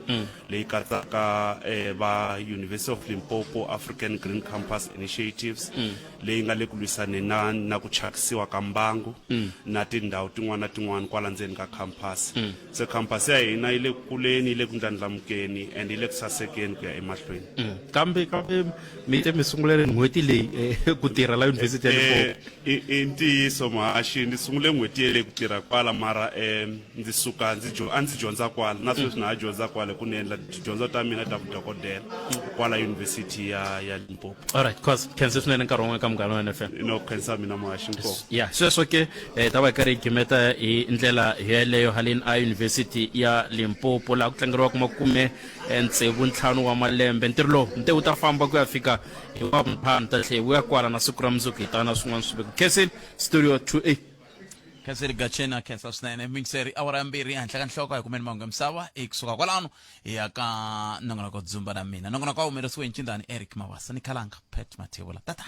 mm. leyi katsaka eh, va University of Limpopo African Green Campus Initiatives mm. leyi nga le ku lwisaneni na, na ku chakisiwa ka mbangu mm. na tindhawu tin'wana na tin'wana kwala ndzeni ka campus mm. se campus ya hina yi le ku kuleni yi le ku ndlandlamukeni and yi le ku sasekeni ku ya emahlweni mm. kambe kambe mi te mi sungule n'hweti leyi eh, ku tirha la yunivhesiti ya Limpopo eh, i ntiyiso muhaxi ndzi sungule n'hweti yeleyi ku tirha kwala mara um ndzi suka ndzi a ndzi dyondza kwala na sweswi na ha dyondza kwala ku ni endla tidyondzo ta mina ta vudokodela kwala yunivhesiti ya ya Limpopo alright cause khensa swinene nkarhi wun'we ka Munghana Lonene FM no khensa mina muhaxi nkomo ya sweswo ke eh, ta va hi karhi hi gimeta hi ndlela yeleyo haleni a yunivhesiti ya Limpopo laha ku tlangeriwaka makume eh, tsevu ntlhanu wa malembe ntirho lowu nte wu ta famba ku ya fika hi wa vuntlhanu ta tlhe wu ya kwala na siku ra mundzuku hi ta na swin'wana swiviko khenseni studio 2a Khenseri Gachena khensa swinene mixeri awara ya mbirhi ehenhla ka nhloko hi kumeni mahungu ya misava i kusuka kwalano hi ya ka nongonoko dzumba na mina nongonoko a humelerisiwe hi ncindani Eric Mabasa ni Khalanga Pat Mathebula tata.